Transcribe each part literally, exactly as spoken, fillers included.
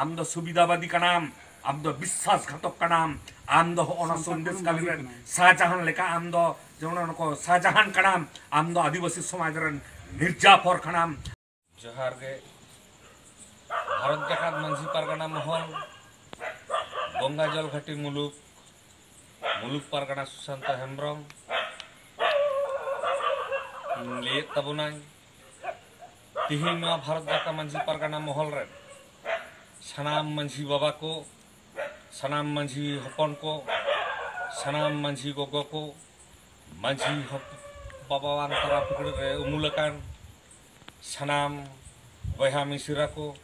ᱟᱢ ᱫᱚ ᱥᱩᱵᱤᱫᱷᱟᱵᱟᱫᱤ ᱠᱟᱱᱟᱢ, ᱟᱢ ᱫᱚ ᱵᱤᱥᱥᱟᱥᱜᱷᱟᱛᱚᱠ ᱠᱟᱱᱟᱢ, ᱟᱢ ᱫᱚ ᱦᱚᱸᱜᱼᱚ ᱱᱟ ᱥᱟᱱᱛᱟᱲ ᱥᱚᱱᱫᱮᱥ ᱠᱟᱹᱞᱤ ᱨᱮᱱ ᱥᱟᱦᱟᱡᱟᱦᱟᱱ ᱞᱮᱠᱟ, ᱟᱢ ᱫᱚ ᱡᱮᱢᱚᱱ ᱱᱩᱠᱩ ᱥᱟᱦᱟᱡᱟᱦᱟᱱ ᱠᱟᱱᱟᱢ, ᱟᱢ ᱫᱚ ᱟᱹᱫᱤᱵᱟᱹᱥᱤ ᱥᱚᱢᱟᱡᱽ ᱨᱮᱱ ᱢᱤᱨᱡᱟᱯᱷᱚᱨ ᱠᱟᱱᱟᱢ᱾ ᱡᱚᱦᱟᱨ ᱜᱮ᱾ ᱵᱷᱟᱨᱚᱛ ᱡᱟᱠᱟᱛ ᱢᱟᱹᱡᱷᱤ ᱯᱟᱨᱜᱟᱱᱟ ᱢᱚᱦᱚᱞ, ᱜᱚᱝᱜᱟ ᱡᱚᱞ ᱜᱷᱟᱴᱤ ᱢᱩᱞᱩᱠ, ᱢᱩᱞᱩᱠ ᱯᱟᱨᱜᱟᱱᱟ ᱥᱩᱥᱟᱱᱛᱚ ᱦᱮᱢᱵᱨᱚᱢ ᱤᱧ ᱞᱟᱹᱭᱮᱫ ᱛᱟᱵᱚᱱᱟᱹᱧ, ᱛᱤᱦᱤᱧ ᱱᱚᱣᱟ ᱵᱷᱟᱨᱚᱛ ᱡᱟᱠᱟᱛ ᱢᱟᱹᱡᱷᱤ ᱯᱟᱨᱜᱟᱱᱟ ᱢᱚᱦᱚᱞ ᱨᱮᱱ ᱥᱟᱱᱟᱢ ᱢᱟᱹᱡᱷᱤ ᱵᱟᱵᱟ ᱠᱚ, ᱥᱟᱱᱟᱢ ᱢᱟᱹᱡᱷᱤ ᱦᱚᱯᱚᱱ ᱠᱚ, ᱥᱟᱱᱟᱢ ᱢᱟᱹᱡᱷᱤ ᱜᱚᱜᱚ ᱠᱚ, ᱢᱟᱹᱡᱷᱤ ᱦᱚᱯ-, ᱵᱟᱵᱟᱣᱟᱱ ᱛᱟᱨᱟ ᱯᱩᱠᱷᱨᱤ ᱨᱮ ᱩᱢᱩᱞ ᱟᱠᱟᱱ ᱥᱟᱱᱟᱢ ᱵᱚᱭᱦᱟ ᱢᱤᱥᱤᱨᱟ ᱠᱚ,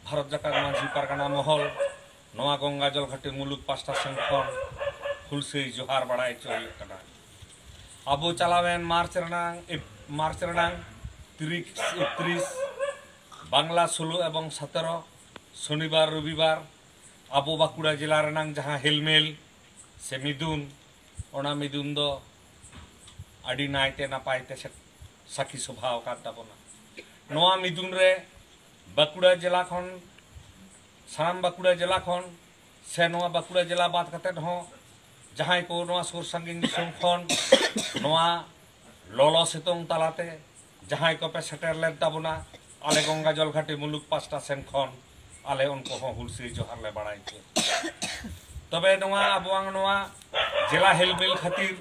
ᱵᱷᱟᱨᱚᱛ ᱡᱟᱠᱟᱛ ᱢᱟᱹᱡᱷᱤ ᱯᱟᱨᱜᱟᱱᱟ ᱢᱚᱦᱚᱞ, ᱱᱚᱣᱟ ᱜᱚᱝᱜᱟ ᱡᱚᱞ ᱜᱷᱟᱴᱤ ᱢᱩᱞᱩᱠ ᱯᱟᱥᱴᱟ ᱥᱮᱱ ᱠᱷᱚᱱ ᱦᱩᱞᱥᱟᱹᱭ ᱡᱚᱦᱟᱨ ᱵᱟᱲᱟᱭ ᱦᱚᱪᱚ ᱦᱩᱭᱩᱜ ᱠᱟᱱᱟ᱾ ᱟᱵᱚ ᱪᱟᱞᱟᱣᱮᱱ ᱢᱟᱨᱪ ᱨᱮᱱᱟᱝ, ᱮᱯ-, ᱢᱟᱨᱪ ᱨᱮᱱᱟᱝ ᱛᱤᱨᱤᱥ, ᱮᱠᱛᱨᱤᱥ, ᱵᱟᱝᱞᱟ ᱥᱳᱞᱳ ᱮᱵᱚᱝ ᱥᱟᱛᱮᱨᱚ, ᱥᱚᱱᱤᱵᱟᱨ, ᱨᱚᱵᱤᱵᱟᱨ, ᱟᱵᱚ ᱵᱟᱸᱠᱩᱲᱟ ᱡᱮᱞᱟ ᱨᱮᱱᱟᱝ ᱡᱟᱦᱟᱸ ᱦᱮᱞᱢᱮᱞ ᱥᱮ ᱢᱤᱫᱩᱱ, ᱚᱱᱟ ᱢᱤᱫᱩᱱ ᱫᱚ ᱟᱹᱰᱤ ᱱᱟᱭᱛᱮ ᱱᱟᱯᱟᱭ ᱛᱮ ᱥᱮ-, ᱥᱟᱹᱠᱷᱤ ᱥᱚᱵᱷᱟ ᱟᱠᱟᱱ ᱛᱟᱵᱚᱱᱟ᱾ ᱱᱚᱣᱟ ᱢᱤᱫᱩᱱ ᱨᱮ ᱵᱟᱸᱠᱩᱲᱟ ᱡᱮᱞᱟ ᱠᱷᱚᱱ, ᱥᱟᱱᱟᱢ ᱵᱟᱸᱠᱩᱲᱟ ᱡᱮᱞᱟ ᱠᱷᱚᱱ ᱥᱮ ᱱᱚᱣᱟ ᱵᱟᱸᱠᱩᱲᱟ ᱡᱮᱞᱟ ᱵᱟᱫ ᱠᱟᱛᱮᱫ ᱦᱚᱸ ᱡᱟᱦᱟᱸᱭ ᱠᱚ ᱱᱚᱣᱟ ᱥᱩᱨ ᱥᱟᱺᱜᱤᱧ ᱫᱤᱥᱚᱢ ᱠᱷᱚᱱ ᱱᱚᱣᱟ ᱞᱚᱞᱚ ᱥᱤᱛᱩᱝ ᱛᱟᱞᱟᱛᱮ ᱡᱟᱦᱟᱸᱭ ᱠᱚᱯᱮ ᱥᱮᱴᱮᱨ ᱞᱮᱱ ᱛᱟᱵᱚᱱᱟ, ᱟᱞᱮ ᱜᱚᱝᱜᱟ ᱡᱚᱞ ᱜᱷᱟᱴᱤ ᱢᱩᱞᱩᱠ ᱯᱟᱥᱴᱟ ᱥᱮᱱ ᱠᱷᱚᱱ ᱟᱞᱮ ᱩᱱᱠᱩ ᱦᱚᱸ ᱦᱩᱞᱥᱟᱹᱭ ᱡᱚᱦᱟᱨ ᱞᱮ ᱵᱟᱲᱟᱭ ᱦᱚᱪᱚᱭᱮᱫ᱾ ᱛᱚᱵᱮ ᱱᱚᱣᱟ ᱟᱵᱚᱣᱟᱜ ᱱᱚᱣᱟ ᱡᱮᱞᱟ ᱦᱮᱞᱢᱮᱞ ᱠᱷᱟᱹᱛᱤᱨ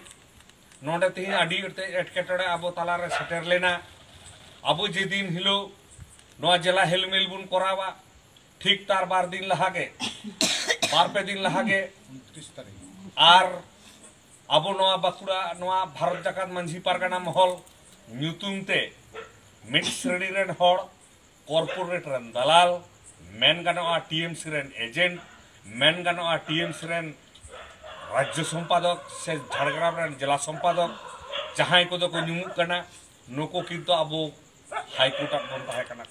ᱱᱚᱰᱮ ᱛᱮᱦᱮᱧ ᱟᱹᱰᱤ ᱮᱴᱠᱮᱴᱚᱬᱮ ᱟᱵᱚ ᱛᱟᱞᱟᱨᱮ ᱥᱮᱴᱮᱨ ᱞᱮᱱᱟ᱾ ᱟᱵᱚ ᱡᱮᱫᱤᱱ ᱦᱤᱞᱳᱜ ᱱᱚᱣᱟ ᱡᱮᱞᱟ ᱦᱮᱞᱢᱮᱞ ᱵᱚᱱ ᱠᱚᱨᱟᱣᱟ, ᱴᱷᱤᱠ ᱛᱟᱨ ᱵᱟᱨ ᱫᱤᱱ ᱞᱟᱦᱟ ᱜᱮ, ᱵᱟᱨ ᱯᱮ ᱫᱤᱱ ᱞᱟᱦᱟ ᱜᱮ, ᱟᱨ ᱟᱵᱚ ᱱᱚᱣᱟ ᱵᱟᱸᱠᱩᱲᱟ, ᱱᱚᱣᱟ ᱵᱷᱟᱨᱚᱛ ᱡᱟᱠᱟᱛ ᱢᱟᱹᱡᱷᱤ ᱯᱟᱨᱜᱟᱱᱟ ᱢᱚᱦᱚᱞ ᱧᱩᱛᱩᱢ ᱛᱮ ᱢᱤᱫ ᱥᱨᱮᱱᱤ ᱨᱮᱱ ᱦᱚᱲ, ᱠᱚᱨᱯᱳᱨᱮᱴ ᱨᱮᱱ ᱫᱟᱞᱟᱞ, ᱢᱮᱱ ᱜᱟᱱᱚᱜᱼᱟ ᱴᱤ ᱮᱢ ᱥᱤ ᱨᱮᱱ ᱮᱡᱮᱱᱴ, ᱢᱮᱱ ᱜᱟᱱᱚᱜᱼᱟ ᱴᱤ ᱮᱢ ᱥᱤ ᱨᱮᱱ ᱨᱟᱡᱽᱡᱚ ᱥᱚᱢᱯᱟᱫᱚᱠ ᱥᱮ ᱡᱷᱟᱲᱜᱨᱟᱢ ᱨᱮᱱ ᱡᱮᱞᱟ ᱥᱚᱢᱯᱟᱫᱚᱠ, ᱡᱟᱦᱟᱸᱭ ᱠᱚᱫᱚ ᱠᱚ ᱧᱩᱢᱩᱜ ᱠᱟᱱᱟ, ᱱᱩᱠᱩ ᱠᱤᱱᱛᱩ ᱟᱵᱚ ᱦᱟᱭᱠᱳᱨᱴ ᱟᱜ ᱵᱚᱱ ᱛᱟᱦᱮᱸ ᱠᱟᱱᱟ᱾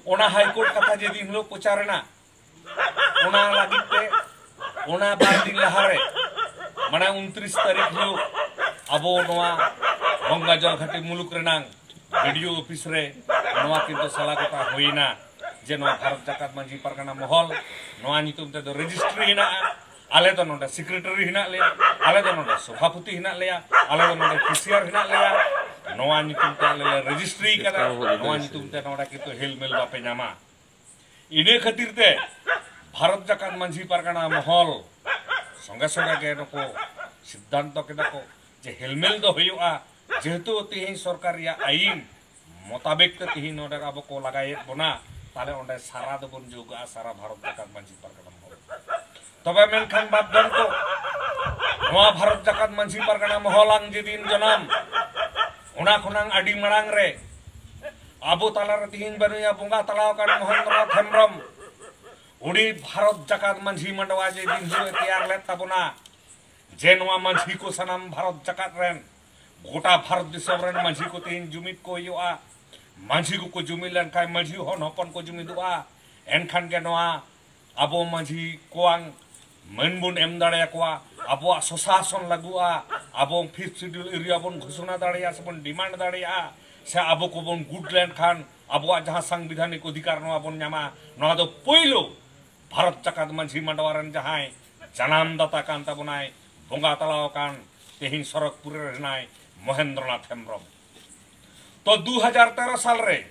ᱚᱱᱟ ᱦᱟᱭᱠᱳᱨᱴ ᱠᱟᱛᱷᱟ ᱡᱮᱫᱤᱱ ᱦᱤᱞᱳᱜ ᱯᱨᱚᱪᱟᱨ ᱮᱱᱟ, ᱚᱱᱟ ᱞᱟᱹᱜᱤᱫ ᱛᱮ ᱚᱱᱟ ᱵᱟᱨ ᱫᱤᱱ ᱞᱟᱦᱟᱨᱮ, ᱢᱟᱱᱮ ᱩᱱᱛᱨᱤᱥ ᱛᱟᱹᱨᱤᱠᱷ ᱦᱤᱞᱳᱜ ᱟᱵᱚ ᱱᱚᱣᱟ ᱜᱚᱝᱜᱟ ᱡᱚᱞ ᱜᱷᱟᱴᱤ ᱢᱩᱞᱩᱠ ᱨᱮᱱᱟᱝ ᱵᱤ ᱰᱤ ᱳ ᱚᱯᱷᱤᱥ ᱨᱮ ᱱᱚᱣᱟ ᱠᱤᱱᱛᱩ ᱥᱟᱞᱟ ᱜᱚᱴᱟ ᱦᱩᱭᱮᱱᱟ᱾ ᱡᱮ ᱱᱚᱣᱟ ᱵᱷᱟᱨᱚᱛ ᱡᱟᱠᱟᱛ ᱢᱟᱹᱡᱷᱤ ᱯᱟᱨᱜᱟᱱᱟ ᱢᱚᱦᱚᱞ ᱱᱚᱣᱟ ᱧᱩᱛᱩᱢ ᱛᱮᱫᱚ ᱨᱮᱡᱤᱥᱴᱨᱤ ᱦᱮᱱᱟᱜᱼᱟ, ᱟᱞᱮ ᱫᱚ ᱱᱚᱰᱮ ᱥᱮᱠᱨᱮᱴᱟᱨᱤ ᱦᱮᱱᱟᱜ ᱞᱮᱭᱟ, ᱟᱞᱮ ᱫᱚ ᱱᱚᱰᱮ ᱥᱚᱵᱷᱟᱯᱚᱛᱤ ᱦᱮᱱᱟᱜ ᱞᱮᱭᱟ, ᱟᱞᱮ ᱫᱚ ᱱᱚᱰᱮ ᱠᱮᱥᱤᱭᱟᱨ ᱦᱮᱱᱟᱜ ᱞᱮᱭᱟ, ᱱᱚᱣᱟ ᱧᱩᱛᱩᱢ ᱛᱮ ᱟᱞᱮ ᱞᱮ ᱨᱮᱡᱤᱥᱴᱨᱤ ᱠᱟᱫᱟ, ᱱᱚᱣᱟ ᱧᱩᱛᱩᱢ ᱛᱮ ᱱᱚᱰᱮ ᱠᱤᱱᱛᱩ ᱦᱮᱞᱢᱮᱞ ᱵᱟᱯᱮ ᱧᱟᱢᱟ᱾ ᱤᱱᱟᱹ ᱠᱷᱟᱹᱛᱤᱨ ᱛᱮ ᱵᱷᱟᱨᱚᱛ ᱡᱟᱠᱟᱛ ᱢᱟᱹᱡᱷᱤ ᱯᱟᱨᱜᱟᱱᱟ ᱢᱚᱦᱚᱞ ᱥᱚᱸᱜᱮ ᱥᱚᱸᱜᱮ ᱜᱮ ᱱᱩᱠᱩ ᱥᱤᱫᱽᱫᱷᱟᱱᱛᱚ ᱠᱮᱫᱟ ᱠᱚ ᱡᱮ ᱦᱮᱞᱢᱮᱞ ᱫᱚ ᱦᱩᱭᱩᱜᱼᱟ, ᱡᱮᱦᱮᱛᱩ ᱛᱮᱦᱮᱧ ᱥᱚᱨᱠᱟᱨ ᱨᱮᱭᱟᱜ ᱟᱹᱭᱤᱱ ᱢᱚᱛᱟᱵᱮᱠ ᱛᱮ ᱛᱮᱦᱮᱧ ᱱᱚᱰᱮ ᱟᱵᱚ ᱠᱚ ᱞᱟᱜᱟᱭᱮᱫ ᱵᱚᱱᱟ, ᱛᱟᱦᱞᱮ ᱚᱸᱰᱮ ᱥᱟᱨᱟ ᱫᱚᱵᱚᱱ ᱡᱳᱜᱟᱜᱼᱟ, ᱥᱟᱨᱟ ᱵᱷᱟᱨᱚᱛ ᱡᱟᱠᱟᱛ ᱢᱟᱹᱡᱷᱤ ᱯᱟᱨᱜᱟᱱᱟ ᱢᱚᱦᱚᱞ᱾ ᱛᱚᱵᱮ ᱢᱮᱱᱠᱷᱟᱱ ᱵᱟᱯᱫᱷᱚᱱ ᱠᱚ, ᱱᱚᱣᱟ ᱵᱷᱟᱨᱚᱛ ᱡᱟᱠᱟᱛ ᱢᱟᱹᱡᱷᱤ ᱯᱟᱨᱜᱟᱱᱟ ᱢᱚᱦᱚᱞᱟᱝ ᱡᱮᱫᱤᱱ ᱡᱚᱱᱚᱢ, ᱚᱱᱟ ᱠᱷᱚᱱᱟᱝ ᱟᱹᱰᱤ ᱢᱟᱲᱟᱝ ᱨᱮ ᱟᱵᱚ ᱛᱟᱞᱟᱨᱮ ᱛᱮᱦᱮᱧ ᱵᱟᱹᱱᱩᱭᱟ ᱵᱚᱸᱜᱟ ᱛᱟᱞᱟᱣ ᱟᱠᱟᱱ ᱢᱚᱦᱮᱱᱫᱨᱚᱱᱟᱛᱷ ᱦᱮᱢᱵᱨᱚᱢ, ᱩᱱᱤ ᱵᱷᱟᱨᱚᱛ ᱡᱟᱠᱟᱛ ᱢᱟᱹᱡᱷᱤ ᱢᱟᱰᱣᱟ ᱡᱮᱫᱤᱱ ᱦᱤᱞᱳᱜ ᱮ ᱛᱮᱭᱟᱨ ᱞᱮᱫ ᱛᱟᱵᱚᱱᱟ, ᱡᱮ ᱱᱚᱣᱟ ᱢᱟᱹᱡᱷᱤ ᱠᱚ ᱥᱟᱱᱟᱢ ᱵᱷᱟᱨᱚᱛ ᱡᱟᱠᱟᱛ ᱨᱮᱱ, ᱜᱚᱴᱟ ᱵᱷᱟᱨᱚᱛ ᱫᱤᱥᱚᱢ ᱨᱮᱱ ᱢᱟᱹᱡᱷᱤ ᱠᱚ ᱛᱮᱦᱮᱧ ᱡᱩᱢᱤᱫ ᱠᱚ ᱦᱩᱭᱩᱜᱼᱟ᱾ ᱢᱟᱹᱡᱷᱤ ᱠᱚᱠᱚ ᱡᱩᱢᱤᱫ ᱞᱮᱱᱠᱷᱟᱱ ᱢᱟᱹᱡᱷᱤ ᱦᱚᱱ ᱦᱚᱯᱚᱱ ᱠᱚ ᱡᱩᱢᱤᱫᱚᱜᱼᱟ, ᱮᱱᱠᱷᱟᱱ ᱜᱮ ᱱᱚᱣᱟ ᱟᱵᱚ ᱢᱟᱹᱡᱷᱤ ᱠᱚᱣᱟᱝ ᱢᱟᱹᱱ ᱵᱚᱱ ᱮᱢ ᱫᱟᱲᱮᱭᱟᱠᱚᱣᱟ, ᱟᱵᱚᱣᱟᱜ ᱥᱚᱥᱟᱥᱚᱱ ᱞᱟᱹᱜᱩᱜᱼᱟ, ᱟᱵᱚ ᱯᱷᱤᱯᱛᱷ ᱥᱤᱰᱩᱞ ᱮᱨᱤᱭᱟ ᱵᱚᱱ ᱜᱷᱳᱥᱚᱱᱟ ᱫᱟᱲᱮᱭᱟᱜᱼᱟ ᱥᱮᱵᱚᱱ ᱰᱤᱢᱟᱱᱰ ᱫᱟᱲᱮᱭᱟᱜᱼᱟ, ᱥᱮ ᱟᱵᱚ ᱠᱚᱵᱚᱱ ᱜᱩᱴ ᱞᱮᱱᱠᱷᱟᱱ ᱟᱵᱚᱣᱟᱜ ᱡᱟᱦᱟᱸ ᱥᱟᱝᱵᱤᱫᱷᱟᱱᱤᱠ ᱚᱫᱷᱤᱠᱟᱨ ᱱᱚᱣᱟ ᱵᱚᱱ ᱧᱟᱢᱟ᱾ ᱱᱚᱣᱟ ᱫᱚ ᱯᱳᱭᱞᱳ ᱵᱷᱟᱨᱚᱛ ᱡᱟᱠᱟᱛ ᱢᱟᱹᱡᱷᱤ ᱢᱟᱰᱣᱟ ᱨᱮᱱ ᱡᱟᱦᱟᱸᱭ ᱡᱟᱱᱟᱢ ᱫᱟᱛᱟ ᱠᱟᱱ ᱛᱟᱵᱚᱱᱟᱭ, ᱵᱚᱸᱜᱟ ᱛᱟᱞᱟᱣ ᱟᱠᱟᱱ, ᱛᱮᱦᱮᱧ ᱥᱚᱨᱚᱜᱽᱯᱩᱨᱤ ᱨᱮ ᱦᱮᱱᱟᱭ ᱢᱚᱦᱮᱱᱫᱨᱚᱱᱟᱛᱷ ᱦᱮᱢᱵᱨᱚᱢ᱾ ᱛᱚ ᱫᱩ ᱦᱟᱡᱟᱨ ᱛᱮᱨᱚ ᱥᱟᱞ ᱨᱮ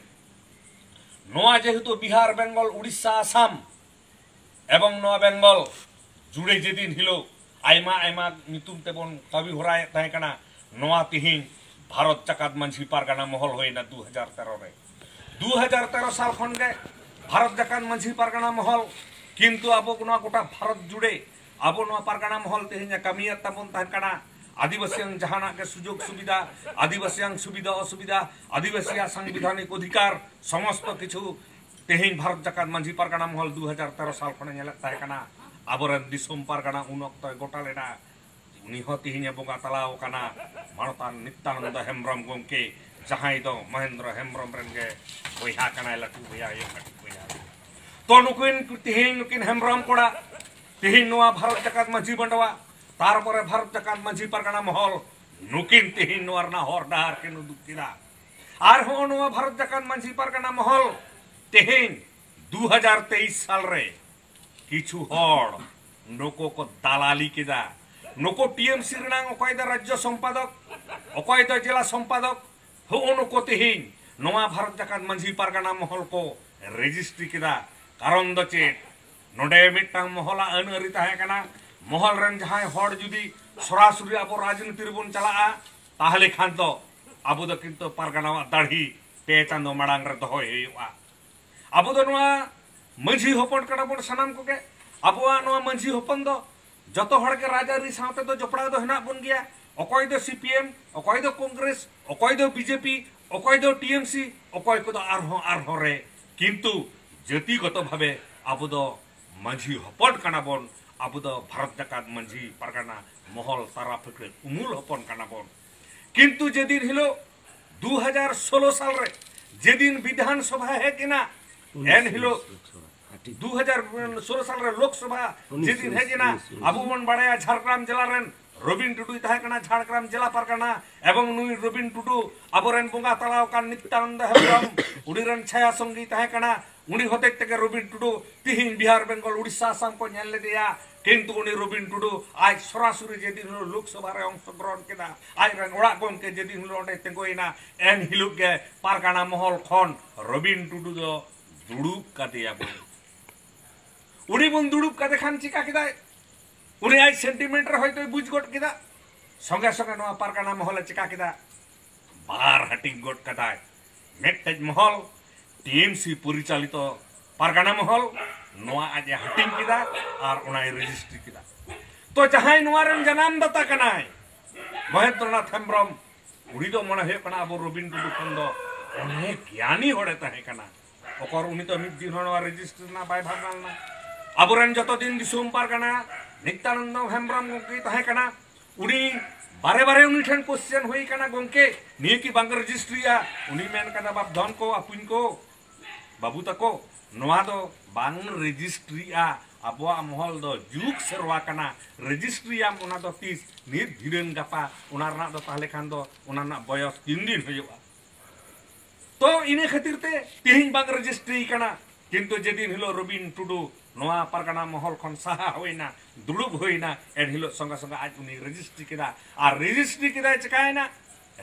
ᱱᱚᱣᱟ ᱡᱮᱦᱮᱛᱩ ᱵᱤᱦᱟᱨ, ᱵᱮᱝᱜᱚᱞ, ᱩᱲᱤᱥᱥᱟ, ᱟᱥᱟᱢ ᱮᱵᱚᱝ ᱱᱚᱣᱟ ᱵᱮᱝᱜᱚᱞ ᱡᱩᱲᱮ ᱡᱮᱫᱤᱱ ᱦᱤᱞᱳᱜ ᱟᱭᱢᱟ ᱟᱭᱢᱟ ᱧᱩᱛᱩᱢ ᱛᱮᱵᱚᱱ ᱠᱟᱹᱢᱤ ᱦᱚᱨᱟᱭᱮᱫ ᱛᱟᱦᱮᱸ ᱠᱟᱱᱟ, ᱱᱚᱣᱟ ᱛᱮᱦᱮᱧ ᱵᱷᱟᱨᱚᱛ ᱡᱟᱠᱟᱛ ᱢᱟᱹᱡᱷᱤ ᱯᱟᱨᱜᱟᱱᱟ ᱢᱚᱦᱚᱞ ᱦᱩᱭᱱᱟ ᱫᱩ ᱦᱟᱡᱟᱨ ᱛᱮᱨᱚ ᱨᱮ᱾ ᱫᱩ ᱦᱟᱡᱟᱨ ᱛᱮᱨᱚ ᱥᱟᱞ ᱠᱷᱚᱱ ᱜᱮ ᱵᱷᱟᱨᱚᱛ ᱡᱟᱠᱟᱛ ᱢᱟᱹᱡᱷᱤ ᱯᱟᱨᱜᱟᱱᱟ ᱢᱚᱦᱚᱞ, ᱠᱤᱱᱛᱩ ᱟᱵᱚ ᱱᱚᱣᱟ ᱜᱚᱴᱟ ᱵᱷᱟᱨᱚᱛ ᱡᱩᱲᱮ ᱟᱵᱚ ᱱᱚᱣᱟ ᱯᱟᱨᱜᱟᱱᱟ ᱢᱚᱦᱚᱞ ᱛᱮᱦᱮᱧ ᱮ ᱠᱟᱹᱢᱤᱭᱮᱫ ᱛᱟᱵᱚᱱ ᱛᱟᱦᱮᱸ ᱠᱟᱱᱟ᱾ ᱟᱹᱫᱤᱵᱟᱹᱥᱤᱭᱟᱜ ᱡᱟᱦᱟᱱᱟᱜ ᱜᱮ ᱥᱩᱡᱳᱜᱽ ᱥᱩᱵᱤᱫᱷᱟ, ᱟᱹᱫᱤᱵᱟᱹᱥᱤᱭᱟᱜ ᱥᱩᱵᱤᱫᱷᱟ ᱚᱥᱩᱵᱤᱫᱷᱟ, ᱟᱹᱫᱤᱵᱟᱹᱥᱤᱭᱟᱜ ᱥᱟᱝᱵᱤᱫᱷᱟᱱᱤᱠ ᱚᱫᱷᱤᱠᱟᱨ, ᱥᱚᱢᱚᱥᱛᱚ ᱠᱤᱪᱷᱩ ᱛᱮᱦᱮᱧ ᱵᱷᱟᱨᱚᱛ ᱡᱟᱠᱟᱛ ᱢᱟᱹᱡᱷᱤ ᱯᱟᱨᱜᱟᱱᱟ ᱢᱚᱦᱚᱞ ᱫᱩ ᱦᱟᱡᱟᱨ ᱛᱮᱨᱚ ᱥᱟᱞ ᱠᱷᱚᱱᱮ ᱧᱮᱞᱮᱫ ᱛᱟᱦᱮᱸ ᱠᱟᱱᱟ᱾ ᱟᱵᱚᱨᱮᱱ ᱫᱤᱥᱚᱢ ᱯᱟᱨᱜᱟᱱᱟ ᱩᱱ ᱚᱠᱛᱚᱭ ᱜᱚᱴᱟ ᱞᱮᱱᱟ, ᱩᱱᱤ ᱦᱚᱸ ᱛᱮᱦᱮᱧ ᱮ ᱵᱚᱸᱜᱟ ᱛᱟᱞᱟᱣ ᱟᱠᱟᱱᱟ᱾ ᱢᱟᱱᱚᱛᱟᱱ ᱱᱤᱛᱭᱟᱱᱚᱱᱫᱚ ᱦᱮᱢᱵᱨᱚᱢ ᱜᱚᱢᱠᱮ, ᱡᱟᱦᱟᱸᱭ ᱫᱚ ᱢᱚᱦᱮᱱᱫᱨᱚ ᱦᱮᱢᱵᱨᱚᱢ ᱨᱮᱱ ᱜᱮ ᱵᱚᱭᱦᱟ ᱠᱟᱱᱟᱭ, ᱞᱟᱹᱴᱩ ᱵᱚᱭᱦᱟ ᱦᱩᱭᱩᱜ, ᱠᱟᱹᱴᱤᱡ ᱵᱚᱭᱦᱟ ᱦᱩᱭᱩᱜ᱾ ᱛᱚ ᱱᱩᱠᱤᱱ ᱛᱮᱦᱮᱧ ᱱᱩᱠᱤᱱ ᱦᱮᱢᱵᱨᱚᱢ ᱠᱚᱲᱟ ᱛᱮᱦᱮᱧ ᱱᱚᱣᱟ ᱵᱷᱟᱨᱚᱛ ᱡᱟᱠᱟᱛ ᱢᱟᱹᱡᱷᱤ ᱢᱟᱰᱣᱟ, ᱛᱟᱨᱯᱚᱨᱮ ᱵᱷᱟᱨᱚᱛ ᱡᱟᱠᱟᱛ ᱢᱟᱹᱡᱷᱤ ᱯᱟᱨᱜᱟᱱᱟ ᱢᱚᱦᱚᱞ, ᱱᱩᱠᱤᱱ ᱛᱮᱦᱮᱧ ᱱᱚᱣᱟ ᱨᱮᱱᱟᱜ ᱦᱚᱨ ᱰᱟᱦᱟᱨ ᱠᱤᱱ ᱩᱫᱩᱜ ᱠᱮᱫᱟ᱾ ᱟᱨᱦᱚᱸ ᱱᱚᱣᱟ ᱵᱷᱟᱨᱚᱛ ᱡᱟᱠᱟᱛ ᱢᱟᱹᱡᱷᱤ ᱯᱟᱨᱜᱟᱱᱟ ᱢᱚᱦᱚᱞ ᱛᱮᱦᱮᱧ ᱫᱩ ᱦᱟᱡᱟᱨ ᱛᱮᱭᱤᱥ ᱥᱟᱞ ᱨᱮ ᱠᱤᱪᱷᱩ ᱦᱚᱲ ᱱᱩᱠᱩ ᱠᱚ ᱫᱟᱞᱟᱞᱤ ᱠᱮᱫᱟ᱾ ᱱᱩᱠᱩ ᱴᱤ ᱮᱢ ᱥᱤ ᱨᱮᱱᱟᱜ ᱚᱠᱚᱭ ᱫᱚ ᱨᱟᱡᱽᱡᱚ ᱥᱚᱢᱯᱟᱫᱚᱠ, ᱚᱠᱚᱭ ᱫᱚ ᱡᱮᱞᱟ ᱥᱚᱢᱯᱟᱫᱚᱠ, ᱦᱚᱸᱜᱼᱚ ᱱᱩᱠᱩ ᱛᱮᱦᱮᱧ ᱱᱚᱣᱟ ᱵᱷᱟᱨᱚᱛ ᱡᱟᱠᱟᱛ ᱢᱟᱹᱡᱷᱤ ᱯᱟᱨᱜᱟᱱᱟ ᱢᱚᱦᱚᱞ ᱠᱚ ᱨᱮᱡᱤᱥᱴᱨᱤ ᱠᱮᱫᱟ᱾ ᱠᱟᱨᱚᱱ ᱫᱚ ᱪᱮᱫ? ᱱᱚᱰᱮ ᱢᱤᱫᱴᱟᱝ ᱢᱚᱦᱚᱞᱟᱜ ᱟᱹᱱ ᱟᱹᱨᱤ ᱛᱟᱦᱮᱸ ᱠᱟᱱᱟ, ᱢᱚᱦᱚᱞ ᱨᱮᱱ ᱡᱟᱦᱟᱸᱭ ᱦᱚᱲ ᱡᱩᱫᱤ ᱥᱚᱨᱟᱥᱚᱨᱤ ᱟᱵᱚ ᱨᱟᱡᱽᱱᱤᱛᱤ ᱨᱮᱵᱚᱱ ᱪᱟᱞᱟᱜᱼᱟ, ᱛᱟᱦᱚᱞᱮ ᱠᱷᱟᱱ ᱫᱚ ᱟᱵᱚ ᱫᱚ ᱠᱤᱱᱛᱩ ᱯᱟᱨᱜᱟᱱᱟᱣᱟᱜ ᱫᱟᱲᱦᱤ ᱯᱮ ᱪᱟᱸᱫᱚ ᱢᱟᱲᱟᱝ ᱨᱮ ᱫᱚᱦᱚᱭ ᱦᱩᱭᱩᱜᱼᱟ᱾ ᱟᱵᱚ ᱫᱚ ᱱᱚᱣᱟ ᱢᱟᱹᱡᱷᱤ ᱦᱚᱯᱚᱱ ᱠᱟᱱᱟ ᱵᱚᱱ ᱥᱟᱱᱟᱢ ᱠᱚᱜᱮ᱾ ᱟᱵᱚᱣᱟᱜ ᱱᱚᱣᱟ ᱢᱟᱹᱡᱷᱤ ᱦᱚᱯᱚᱱ ᱫᱚ ᱡᱚᱛᱚ ᱦᱚᱲ ᱜᱮ ᱨᱟᱡᱽᱟᱹᱨᱤ ᱥᱟᱶᱛᱮ ᱫᱚ ᱡᱚᱯᱲᱟᱣ ᱫᱚ ᱦᱮᱱᱟᱜ ᱵᱚᱱ ᱜᱮᱭᱟ᱾ ᱚᱠᱚᱭ ᱫᱚ ᱥᱤ ᱯᱤ ᱮᱢ, ᱚᱠᱚᱭ ᱫᱚ ᱠᱚᱝᱜᱨᱮᱥ, ᱚᱠᱚᱭ ᱫᱚ ᱵᱤ ᱡᱮ ᱯᱤ, ᱚᱠᱚᱭ ᱫᱚ ᱴᱤ ᱮᱢ ᱥᱤ, ᱚᱠᱚᱭ ᱠᱚᱫᱚ ᱟᱨᱦᱚᱸ ᱟᱨᱦᱚᱸ ᱨᱮ, ᱠᱤᱱᱛᱩ ᱡᱟᱹᱛᱤᱜᱚᱛᱚ ᱵᱷᱟᱵᱮ ᱟᱵᱚ ᱫᱚ ᱢᱟᱹᱡᱷᱤ ᱦᱚᱯᱚᱱ ᱠᱟᱱᱟ ᱵᱚᱱ᱾ ᱟᱵᱚ ᱫᱚ ᱵᱷᱟᱨᱚᱛ ᱡᱟᱠᱟᱛ ᱢᱟᱹᱡᱷᱤ ᱯᱟᱨᱜᱟᱱᱟ ᱢᱚᱦᱚᱞ ᱛᱟᱨᱟ ᱯᱷᱟᱹᱠᱲᱟᱹ ᱩᱢᱩᱞ ᱦᱚᱯᱚᱱ ᱠᱟᱱᱟ ᱵᱚᱱ᱾ ᱠᱤᱱᱛᱩ ᱡᱮᱫᱤᱱ ᱦᱤᱞᱳᱜ ᱫᱩ ᱦᱟᱡᱟᱨ ᱥᱳᱞᱳ ᱥᱟᱞ ᱨᱮ ᱡᱮᱫᱤᱱ ᱵᱤᱫᱷᱟᱱ ᱥᱚᱵᱷᱟ ᱦᱮᱡ ᱮᱱᱟ, ᱮᱱ ᱦᱤᱞᱳᱜ ᱫᱩ ᱦᱟᱡᱟᱨ ᱥᱳᱞᱳ ᱥᱟᱞ ᱨᱮ ᱞᱳᱠᱥᱚᱵᱷᱟ ᱡᱮᱫᱤᱱ ᱦᱮᱡ ᱮᱱᱟ, ᱟᱵᱚ ᱵᱚᱱ ᱵᱟᱲᱟᱭᱟ ᱡᱷᱟᱲᱜᱨᱟᱢ ᱡᱮᱞᱟ ᱨᱮᱱ ᱨᱚᱵᱤᱱ ᱴᱩᱰᱩᱭ ᱛᱟᱦᱮᱸ ᱠᱟᱱᱟ ᱡᱷᱟᱲᱜᱨᱟᱢ ᱡᱮᱞᱟ ᱯᱟᱨᱜᱟᱱᱟ, ᱮᱵᱚᱝ ᱱᱩᱭ ᱨᱚᱵᱤᱱ ᱴᱩᱰᱩ ᱟᱵᱚᱨᱮᱱ ᱵᱚᱸᱜᱟ ᱛᱟᱞᱟ ᱟᱠᱟᱱ ᱱᱤᱛᱭᱟᱱᱚᱱᱫᱚ ᱦᱮᱢᱵᱨᱚᱢ ᱩᱱᱤ ᱨᱮᱱ ᱪᱷᱟᱭᱟ ᱥᱚᱝᱜᱤ ᱛᱟᱦᱮᱸ ᱠᱟᱱᱟ᱾ ᱩᱱᱤ ᱦᱚᱛᱮᱡ ᱛᱮᱜᱮ ᱨᱚᱵᱤᱱ ᱴᱩᱰᱩ ᱛᱤᱦᱤᱧ ᱵᱤᱦᱟᱨ, ᱵᱮᱝᱜᱚᱞ, ᱩᱲᱤᱥᱥᱟ, ᱟᱥᱟᱢ ᱠᱚ ᱧᱮᱞ ᱞᱮᱫᱮᱭᱟ᱾ ᱠᱤᱱᱛᱩ ᱩᱱᱤ ᱨᱚᱵᱤᱱ ᱴᱩᱰᱩ ᱟᱡ ᱥᱚᱨᱟᱥᱚᱨᱤ ᱡᱮᱫᱤᱱ ᱦᱤᱞᱳᱜ ᱞᱳᱠᱥᱚᱵᱷᱟ ᱨᱮ ᱚᱝᱥᱚᱜᱨᱚᱦᱚᱱ ᱠᱮᱫᱟ, ᱟᱡ ᱨᱮᱱ ᱚᱲᱟᱜ ᱜᱚᱢᱠᱮ ᱡᱮᱫᱤᱱ ᱦᱤᱞᱳᱜ ᱚᱸᱰᱮ ᱛᱤᱸᱜᱩᱭᱮᱱᱟ, ᱮᱱ ᱦᱤᱞᱳᱜ ᱜᱮ ᱯᱟᱨᱜᱟᱱᱟ ᱢᱚᱦᱚᱞ ᱠᱷᱚᱱ ᱨᱚᱵᱤᱱ ᱴᱩᱰᱩ ᱫᱚ ᱫᱩᱲᱩᱵ ᱠᱟᱫᱮᱭᱟ ᱵᱚᱱ᱾ ᱩᱱᱤ ᱵᱚᱱ ᱫᱩᱲᱩᱵ ᱠᱟᱫᱮ ᱠᱷᱟᱱ ᱪᱤᱠᱟ ᱠᱮᱫᱟᱭ? ᱩᱱᱤ ᱟᱡ ᱥᱮᱱᱴᱤᱢᱮᱱᱴ ᱨᱮ ᱦᱚᱭᱛᱳᱭ ᱵᱩᱡᱽ ᱜᱚᱫ ᱠᱮᱫᱟ᱾ ᱥᱚᱸᱜᱮ ᱥᱚᱸᱜᱮ ᱱᱚᱣᱟ ᱯᱟᱨᱜᱟᱱᱟ ᱢᱚᱦᱚᱞᱮ ᱪᱤᱠᱟ ᱠᱮᱫᱟ? ᱵᱟᱨ ᱦᱟᱹᱴᱤᱧ ᱜᱚᱫ ᱠᱟᱫᱟᱭ᱾ ᱢᱤᱫᱴᱮᱡ ᱢᱚᱦᱚᱞ ᱴᱤ ᱮᱢ ᱥᱤ ᱯᱚᱨᱤᱪᱟᱞᱤᱛᱚ ᱯᱟᱨᱜᱟᱱᱟ ᱢᱚᱦᱚᱞ, ᱱᱚᱣᱟ ᱟᱡ ᱮ ᱦᱟᱹᱴᱤᱧ ᱠᱮᱫᱟ ᱟᱨ ᱚᱱᱟᱭ ᱨᱮᱡᱤᱥᱴᱨᱤ ᱠᱮᱫᱟ᱾ ᱛᱚ ᱡᱟᱦᱟᱸᱭ ᱱᱚᱣᱟ ᱨᱮᱱ ᱡᱟᱱᱟᱢ ᱫᱟᱛᱟ ᱠᱟᱱᱟᱭ ᱢᱚᱦᱮᱱᱫᱨᱚᱱᱟᱛᱷ ᱦᱮᱢᱵᱨᱚᱢ, ᱩᱱᱤ ᱫᱚ ᱢᱚᱱᱮ ᱦᱩᱭᱩᱜ ᱠᱟᱱᱟ ᱟᱵᱚ ᱨᱚᱵᱤᱱ ᱴᱩᱰᱩ ᱠᱷᱚᱱ ᱫᱚ ᱚᱱᱮ ᱜᱮᱭᱟᱱᱤ ᱦᱚᱲᱮ ᱛᱟᱦᱮᱸ ᱠᱟᱱᱟ᱾ ᱚᱠᱚᱨ ᱩᱱᱤ ᱫᱚ ᱢᱤᱫ ᱫᱤᱱ ᱦᱚᱸ ᱱᱚᱣᱟ ᱨᱮᱡᱤᱥᱴᱨᱤ ᱨᱮᱱᱟᱜ ᱵᱟᱭ ᱵᱷᱟᱵᱽᱱᱟ ᱞᱮᱱᱟ᱾ ᱟᱵᱚᱨᱮᱱ ᱡᱚᱛᱚ ᱫᱤᱱ ᱫᱤᱥᱚᱢ ᱯᱟᱨᱜᱟᱱᱟ ᱱᱤᱛᱭᱟᱱᱚᱱᱫᱚ ᱦᱮᱢᱵᱨᱚᱢ ᱜᱚᱢᱠᱮ ᱛᱟᱦᱮᱸ ᱠᱟᱱᱟ᱾ ᱩᱱᱤ ᱵᱟᱨᱮ ᱵᱟᱨᱮ ᱩᱱᱤ ᱴᱷᱮᱱ ᱠᱚᱥᱪᱮᱱ ᱦᱩᱭ ᱠᱟᱱᱟ, "ᱜᱚᱢᱠᱮ, ᱱᱤᱭᱟᱹ ᱠᱤ ᱵᱟᱝ ᱨᱮᱡᱤᱥᱴᱨᱤᱭᱟ?" ᱩᱱᱤ ᱢᱮᱱ ᱠᱟᱫᱟ, "ᱵᱟᱯ ᱫᱷᱚᱱ ᱠᱚ, ᱟᱹᱯᱩᱧ ᱠᱚ, ᱵᱟᱹᱵᱩ ᱛᱟᱠᱚ, ᱱᱚᱣᱟ ᱫᱚ ᱵᱟᱝ ᱨᱮᱡᱤᱥᱴᱨᱤᱜᱼᱟ᱾ ᱟᱵᱚᱣᱟᱜ ᱢᱚᱦᱚᱞ ᱫᱚ ᱡᱩᱜᱽ ᱥᱮᱨᱣᱟ ᱠᱟᱱᱟ, ᱨᱮᱡᱤᱥᱴᱨᱤᱭᱟᱢ ᱚᱱᱟ ᱫᱚ ᱛᱤᱥ? ᱱᱤᱛ ᱫᱷᱤᱨᱟᱹᱱ ᱜᱟᱯᱟ, ᱚᱱᱟ ᱨᱮᱱᱟᱜ ᱫᱚ ᱛᱟᱦᱚᱞᱮ ᱠᱷᱟᱱ ᱫᱚ ᱚᱱᱟ ᱨᱮᱱᱟᱜ ᱵᱚᱭᱚᱥ ᱛᱤᱱ ᱫᱤᱱ ᱦᱩᱭᱩᱜᱼᱟ?" ᱛᱚ ᱤᱱᱟᱹ ᱠᱷᱟᱹᱛᱤᱨ ᱛᱮ ᱛᱮᱦᱮᱧ ᱵᱟᱝ ᱨᱮᱡᱤᱥᱴᱨᱤ ᱠᱟᱱᱟ᱾ ᱠᱤᱱᱛᱩ ᱡᱮᱫᱤᱱ ᱦᱤᱞᱳᱜ ᱨᱚᱵᱤᱱ ᱴᱩᱰᱩ ᱱᱚᱣᱟ ᱯᱟᱨᱜᱟᱱᱟ ᱢᱚᱦᱚᱞ ᱠᱷᱚᱱ ᱥᱟᱦᱟ ᱦᱩᱭᱱᱟ, ᱫᱩᱲᱩᱵ ᱦᱩᱭᱱᱟ, ᱮᱱ ᱦᱤᱞᱳᱜ ᱥᱚᱸᱜᱮ ᱥᱚᱸᱜᱮ ᱟᱡ ᱩᱱᱤ ᱨᱮᱡᱤᱥᱴᱨᱤ ᱠᱮᱫᱟ᱾ ᱟᱨ ᱨᱮᱡᱤᱥᱴᱨᱤ ᱠᱮᱫᱟᱭ, ᱪᱤᱠᱟᱭᱮᱱᱟ?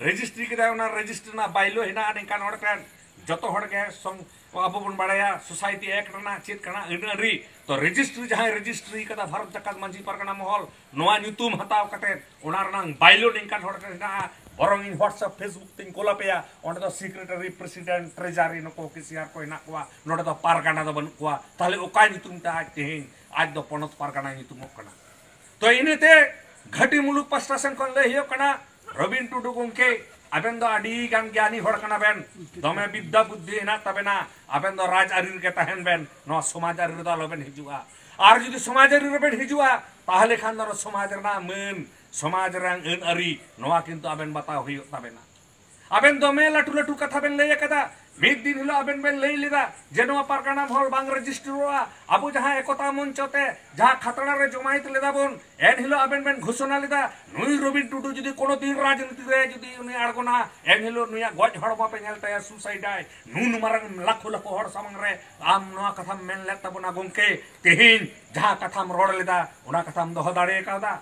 ᱨᱮᱡᱤᱥᱴᱨᱤ ᱠᱮᱫᱟᱭ, ᱚᱱᱟ ᱨᱮᱡᱤᱥᱴᱨᱤ ᱨᱮᱱᱟᱜ ᱵᱟᱭᱞᱳ ᱦᱮᱱᱟᱜᱼᱟ ᱱᱤᱝᱠᱟᱱ ᱦᱚᱲ ᱴᱷᱮᱱ᱾ ᱡᱚᱛᱚ ᱦᱚᱲ ᱜᱮ ᱥᱚᱝ-, ᱟᱵᱚ ᱵᱚᱱ ᱵᱟᱲᱟᱭᱟ ᱥᱳᱥᱟᱭᱴᱤ ᱮᱠᱴ ᱨᱮᱱᱟᱜ ᱪᱮᱫ ᱠᱟᱱᱟ ᱟᱹᱱ ᱟᱹᱨᱤ᱾ ᱛᱚ ᱨᱮᱡᱤᱥᱴᱨᱤ ᱡᱟᱦᱟᱸᱭ ᱨᱮᱡᱤᱥᱴᱨᱤ ᱠᱟᱫᱟ ᱵᱷᱟᱨᱚᱛ ᱡᱟᱠᱟᱛ ᱢᱟᱹᱡᱷᱤ ᱯᱟᱨᱜᱟᱱᱟ ᱢᱚᱦᱚᱞ, ᱱᱚᱣᱟ ᱧᱩᱛᱩᱢ ᱦᱟᱛᱟᱣ ᱠᱟᱛᱮ ᱚᱱᱟ ᱨᱮᱱᱟᱜ ᱵᱟᱭᱞᱳ ᱱᱤᱝᱠᱟᱱ ᱦᱚᱲ ᱴᱷᱮᱱ ᱦᱮᱱᱟᱜᱼᱟ᱾ ᱵᱚᱨᱚᱝ ᱤᱧ WhatsApp, Facebook ᱛᱤᱧ ᱠᱳᱞ ᱟᱯᱮᱭᱟ, ᱚᱸᱰᱮ ᱫᱚ ᱥᱮᱠᱨᱮᱴᱟᱨᱤ, ᱯᱨᱮᱥᱤᱰᱮᱱᱴ, ᱴᱨᱮᱡᱟᱨᱤ, ᱱᱩᱠᱩ ᱠᱮᱥᱤᱭᱟᱨ ᱠᱚ ᱦᱮᱱᱟᱜ ᱠᱚᱣᱟ, ᱱᱚᱰᱮ ᱫᱚ ᱯᱟᱨᱜᱟᱱᱟ ᱫᱚ ᱵᱟᱹᱱᱩᱜ ᱠᱚᱣᱟ᱾ ᱛᱟᱦᱞᱮ ᱚᱠᱟ ᱧᱩᱛᱩᱢ ᱛᱮ ᱟᱡ ᱛᱮᱦᱮᱧ ᱟᱡ ᱫᱚ ᱯᱚᱱᱚᱛ ᱯᱟᱨᱜᱟᱱᱟᱭ ᱧᱩᱛᱩᱢᱚᱜ ᱠᱟᱱᱟ? ᱛᱚ ᱤᱱᱟᱹᱛᱮ ᱜᱷᱟᱹᱴᱤ ᱢᱩᱞᱩᱠ ᱯᱟᱥᱴᱟ ᱥᱮᱱ ᱠᱷᱚᱱ ᱞᱟᱹᱭ ᱦᱩᱭᱩᱜ ᱠᱟᱱᱟ, ᱨᱚᱵᱤᱱ ᱴᱩᱰᱩ ᱜᱚᱢᱠᱮ, ᱟᱵᱮᱱ ᱫᱚ ᱟᱹᱰᱤ ᱜᱟᱱ ᱜᱮᱭᱟᱱᱤ ᱦᱚᱲ ᱠᱟᱱᱟ ᱵᱮᱱ, ᱫᱚᱢᱮ ᱵᱤᱫᱽᱫᱟ ᱵᱩᱫᱽᱫᱷᱤ ᱦᱮᱱᱟᱜ ᱛᱟᱵᱮᱱᱟ, ᱟᱵᱮᱱ ᱫᱚ ᱨᱟᱡᱽ ᱟᱹᱨᱤ ᱨᱮᱜᱮ ᱛᱟᱦᱮᱱ ᱵᱮᱱ, ᱱᱚᱣᱟ ᱥᱚᱢᱟᱡᱽ ᱟᱹᱨᱤ ᱨᱮᱫᱚ ᱟᱞᱚ ᱵᱮᱱ ᱦᱤᱡᱩᱜᱼᱟ᱾ ᱟᱨ ᱡᱩᱫᱤ ᱥᱚᱢᱟᱡᱽ ᱟᱹᱨᱤ ᱨᱮᱵᱮᱱ ᱦᱤᱡᱩᱜᱼᱟ, ᱛᱟᱦᱞᱮ ᱠᱷᱟᱱ ᱫᱚ ᱥᱚᱢᱟᱡᱽ ᱨᱮᱱᱟᱜ ᱢᱟᱹᱱ, ᱥᱚᱢᱟᱡᱽ ᱨᱮᱱᱟᱜ ᱟᱹᱱ ᱟᱹᱨᱤ, ᱱᱚᱣᱟ ᱠᱤᱱᱛᱩ ᱟᱵᱮᱱ ᱵᱟᱛᱟᱣ ᱦᱩᱭᱩᱜ ᱛᱟᱵᱮᱱᱟ᱾ ᱟᱵᱮᱱ ᱫᱚᱢᱮ ᱞᱟᱹᱴᱩ ᱞᱟᱹᱴᱩ ᱠᱟᱛᱷᱟ ᱵᱮᱱ ᱞᱟᱹᱭ ᱟᱠᱟᱫᱟ᱾ ᱢᱤᱫ ᱫᱤᱱ ᱦᱤᱞᱳᱜ ᱟᱵᱮᱱ ᱵᱮᱱ ᱞᱟᱹᱭ ᱞᱮᱫᱟ ᱡᱮ ᱱᱚᱣᱟ ᱯᱟᱨᱜᱟᱱᱟ ᱢᱚᱦᱚᱞ ᱵᱟᱝ ᱨᱮᱡᱤᱥᱴᱟᱨᱚᱜᱼᱟ᱾ ᱟᱵᱚ ᱡᱟᱦᱟᱸ ᱮᱠᱚᱛᱟ ᱢᱚᱧᱪᱚ ᱛᱮ ᱡᱟᱦᱟᱸ ᱠᱷᱟᱛᱲᱟ ᱨᱮ ᱡᱚᱢᱟᱭᱮᱛ ᱞᱮᱫᱟ ᱵᱚᱱ, ᱮᱱ ᱦᱤᱞᱳᱜ ᱟᱵᱮᱱ ᱵᱮᱱ ᱜᱷᱳᱥᱚᱱᱟ ᱞᱮᱫᱟ, ᱱᱩᱭ ᱨᱚᱵᱤᱱ ᱴᱩᱰᱩ ᱡᱩᱫᱤ ᱠᱳᱱᱳ ᱫᱤᱱ ᱨᱟᱡᱽᱱᱤᱛᱤ ᱨᱮ ᱡᱩᱫᱤ ᱩᱱᱤ ᱟᱬᱜᱚᱱᱟ, ᱮᱱ ᱦᱤᱞᱳᱜ ᱱᱩᱭᱟᱜ ᱜᱚᱡ ᱦᱚᱲᱢᱚ ᱯᱮ ᱧᱮᱞ ᱛᱟᱭᱟ, ᱥᱩᱥᱟᱭᱤᱰᱟᱭ᱾ ᱱᱩᱱ ᱢᱟᱨᱟᱝ ᱞᱟᱠᱷᱚ ᱞᱟᱠᱷᱚ ᱦᱚᱲ ᱥᱟᱢᱟᱝ ᱨᱮ ᱟᱢ ᱱᱚᱣᱟ ᱠᱟᱛᱷᱟᱢ ᱢᱮᱱ ᱞᱮᱫ ᱛᱟᱵᱚᱱᱟ ᱜᱚᱢᱠᱮ, ᱛᱮᱦᱮᱧ ᱡᱟᱦᱟᱸ ᱠᱟᱛᱷᱟᱢ ᱨᱚᱲ ᱞᱮᱫᱟ, ᱚᱱᱟ ᱠᱟᱛᱷᱟᱢ ᱫᱚᱦᱚ ᱫᱟᱲᱮ ᱠᱟᱣᱫᱟ?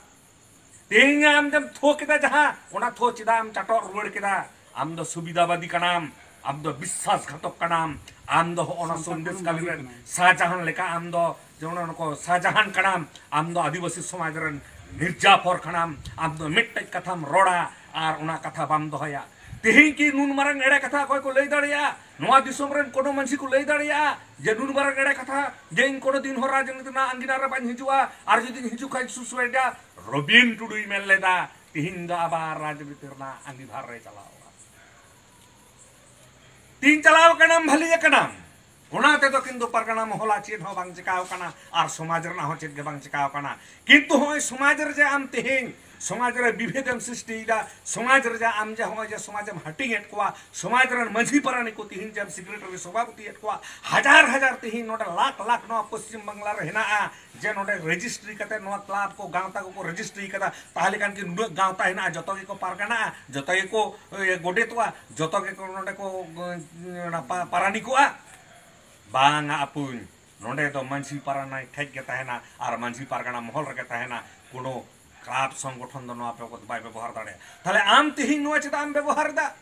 ᱛᱮᱦᱮᱧ ᱟᱢ ᱡᱮᱢ ᱛᱷᱚ ᱠᱮᱫᱟ ᱡᱟᱦᱟᱸ, ᱚᱱᱟ ᱛᱷᱚ ᱪᱮᱫᱟᱜ ᱮᱢ ᱪᱟᱴᱚᱜ ᱨᱩᱣᱟᱹᱲ ᱠᱮᱫᱟ? ᱟᱢ ᱫᱚ ᱥᱩᱵᱤᱫᱷᱟᱵᱟᱫᱤ ᱠᱟᱱᱟᱢ, ᱟᱢ ᱫᱚ ᱵᱤᱥᱥᱟᱥᱜᱷᱟᱛᱚᱠ ᱠᱟᱱᱟᱢ, ᱟᱢ ᱫᱚ ᱦᱚᱸᱜᱼᱚ ᱱᱟ ᱥᱟᱱᱛᱟᱲ ᱥᱚᱱᱫᱮᱥ ᱠᱚ ᱠᱟᱹᱞᱤ ᱢᱟᱹᱱᱢᱤ ᱨᱮᱱ ᱠᱟᱱᱟ᱾ ᱥᱟᱦᱡᱟᱦᱟᱱ ᱞᱮᱠᱟ ᱟᱢ ᱫᱚ ᱡᱮᱢᱚᱱ ᱱᱩᱠᱩ ᱥᱟᱦᱡᱟᱦᱟᱱ ᱠᱟᱱᱟᱢ, ᱟᱢ ᱫᱚ ᱟᱹᱫᱤᱵᱟᱹᱥᱤ ᱥᱚᱢᱟᱡᱽ ᱨᱮᱱ ᱢᱤᱨᱡᱟᱯᱷᱚᱨ ᱠᱟᱱᱟᱢ, ᱟᱢ ᱫᱚ ᱢᱤᱫᱴᱮᱡ ᱠᱟᱛᱷᱟᱢ ᱨᱚᱲᱟ ᱟᱨ ᱚᱱᱟ ᱠᱟᱛᱷᱟ ᱵᱟᱢ ᱫᱚᱦᱚᱭᱟ᱾ ᱛᱮᱦᱮᱧ ᱠᱤ ᱱᱩᱱ ᱢᱟᱨᱟᱝ ᱮᱲᱮ ᱠᱟᱛᱷᱟ ᱚᱠᱚᱭ ᱠᱚ ᱞᱟᱹᱭ ᱫᱟᱲᱮᱭᱟᱜᱼᱟ? ᱱᱚᱣᱟ ᱫᱤᱥᱚᱢ ᱨᱮᱱ ᱠᱳᱱᱳ ᱢᱟᱹᱡᱷᱤ ᱠᱚ ᱞᱟᱹᱭ ᱫᱟᱲᱮᱭᱟᱜᱼᱟ ᱡᱮ ᱱᱩᱱ ᱢᱟᱨᱟᱝ ᱮᱲᱮ ᱠᱟᱛᱷᱟ, ᱡᱮ ᱤᱧ ᱠᱳᱱᱳ ᱫᱤᱱ ᱦᱚᱸ ᱨᱟᱡᱽᱱᱤᱛᱤ ᱨᱮᱱᱟᱜ ᱟᱸᱜᱤᱱᱟ ᱨᱮ ᱵᱟᱹᱧ ᱦᱤᱡᱩᱜᱼᱟ, ᱟᱨ ᱡᱩᱫᱤᱧ ᱦᱤᱡᱩᱜ ᱠᱷᱟᱱ ᱥᱩᱥᱩᱭᱮᱰᱟ? ᱨᱚᱵᱤᱱ ᱴᱩᱰᱩᱭ ᱢᱮᱱ ᱞᱮᱫᱟ, ᱛᱤᱦᱤᱧ ᱫᱚ ᱟᱵᱟᱨ ᱨᱟᱡᱽᱱᱤᱛᱤ ᱨᱮᱱᱟᱜ ᱟᱸᱜᱤᱵᱷᱟᱨ ᱨᱮ ᱪᱟᱞᱟᱣ ᱟᱠᱟᱱᱟ᱾ ᱛᱤᱧ ᱪᱟᱞᱟᱣ ᱟᱠᱟᱱᱟᱢ, ᱵᱷᱟᱹᱞᱤ ᱟᱠᱟᱱᱟᱢ, ᱚᱱᱟ ᱛᱮᱫᱚ ᱠᱤᱱᱛᱩ ᱯᱟᱨᱜᱟᱱᱟ ᱢᱚᱦᱚᱞᱟ ᱪᱮᱫ ᱦᱚᱸ ᱵᱟᱝ ᱪᱤᱠᱟᱣ ᱟᱠᱟᱱᱟ ᱟᱨ ᱥᱚᱢᱟᱡᱽ ᱨᱮᱱᱟᱜ ᱦᱚᱸ ᱪᱮᱫ ᱜᱮ ᱵᱟᱝ ᱪᱤᱠᱟᱣ ᱟᱠᱟᱱᱟ᱾ ᱠᱤᱱᱛᱩ ᱦᱚᱸᱜᱼᱚᱭ ᱥᱚᱢᱟᱡᱽ ᱨᱮ ᱡᱮ ᱟᱢ ᱛᱮᱦᱮᱧ ᱥᱚᱢᱟᱡᱽ ᱨᱮ ᱵᱤᱵᱷᱮᱫ ᱮᱢ ᱥᱨᱤᱥᱴᱤᱭᱮᱫᱟ, ᱥᱚᱢᱟᱡᱽ ᱨᱮ ᱡᱮ ᱟᱢ ᱡᱮ ᱦᱚᱸᱜᱼᱚᱭ ᱡᱮ ᱥᱚᱢᱟᱡᱽ ᱮᱢ ᱦᱟᱹᱴᱤᱧᱮᱫ ᱠᱚᱣᱟ, ᱥᱚᱢᱟᱡᱽ ᱨᱮᱱ ᱢᱟᱹᱡᱷᱤ ᱯᱟᱨᱟᱱᱤᱠ ᱠᱚ ᱛᱮᱦᱮᱧ ᱡᱮ ᱟᱢ ᱥᱮᱠᱨᱮᱴᱟᱨᱤ ᱥᱚᱵᱷᱟᱯᱚᱛᱤᱭᱮᱫ ᱠᱚᱣᱟ, ᱦᱟᱡᱟᱨ ᱦᱟᱡᱟᱨ ᱛᱮᱦᱮᱧ ᱱᱚᱰᱮ ᱞᱟᱠᱷ ᱞᱟᱠᱷ ᱱᱚᱣᱟ ᱯᱚᱥᱪᱤᱢ ᱵᱟᱝᱞᱟ ᱨᱮ ᱦᱮᱱᱟᱜᱼᱟ, ᱡᱮ ᱱᱚᱰᱮ ᱨᱮᱡᱤᱥᱴᱨᱤ ᱠᱟᱛᱮ ᱱᱚᱣᱟ ᱠᱞᱟᱵᱽ ᱠᱚ ᱜᱟᱶᱛᱟ ᱠᱚᱠᱚ ᱨᱮᱡᱤᱥᱴᱨᱤ ᱠᱟᱫᱟ, ᱛᱟᱦᱚᱞᱮ ᱠᱷᱟᱱ ᱠᱤ ᱱᱩᱱᱟᱹᱜ ᱜᱟᱶᱛᱟ ᱦᱮᱱᱟᱜᱼᱟ, ᱡᱚᱛᱚ ᱜᱮᱠᱚ ᱯᱟᱨᱜᱟᱱᱟᱜᱼᱟ, ᱡᱚᱛᱚ ᱜᱮᱠᱚ ᱤᱭᱟᱹ ᱜᱚᱰᱮᱛᱚᱜᱼᱟ, ᱡᱚᱛᱚ ᱜᱮᱠᱚ ᱱᱚᱰᱮ ᱠᱚ ᱚᱱᱟ ᱯᱟ-, ᱯᱟᱨᱟᱱᱤᱠᱚᱜᱼᱟ? ᱵᱟᱝᱟ ᱟᱹᱯᱩᱧ, ᱱᱚᱰᱮ ᱫᱚ ᱢᱟᱹᱡᱷᱤ ᱯᱟᱨᱟᱱᱤᱠ ᱴᱷᱮᱡ ᱜᱮ ᱛᱟᱦᱮᱱᱟ ᱟᱨ ᱢᱟᱹᱡᱷᱤ ᱯᱟᱨᱜᱟᱱᱟ ᱢᱚᱦᱚᱞ ᱨᱮᱜᱮ ᱛᱟᱦᱮᱱᱟ, ᱠᱳᱱᱳ ᱠᱞᱟᱵᱽ ᱥᱚᱝᱜᱚᱴᱷᱚᱱ ᱫᱚ ᱱᱚᱣᱟ ᱵᱟᱵᱚᱛ ᱵᱟᱭ ᱵᱮᱵᱚᱦᱟᱨ ᱫᱟᱲᱮᱭᱟᱜᱼᱟ᱾ ᱛᱟᱦᱞᱮ ᱟᱢ ᱛᱮᱦᱮᱧ ᱱᱚᱣᱟ ᱪᱮᱫᱟᱜ ᱮᱢ ᱵᱮᱵᱚᱦᱟᱨ ᱮᱫᱟ?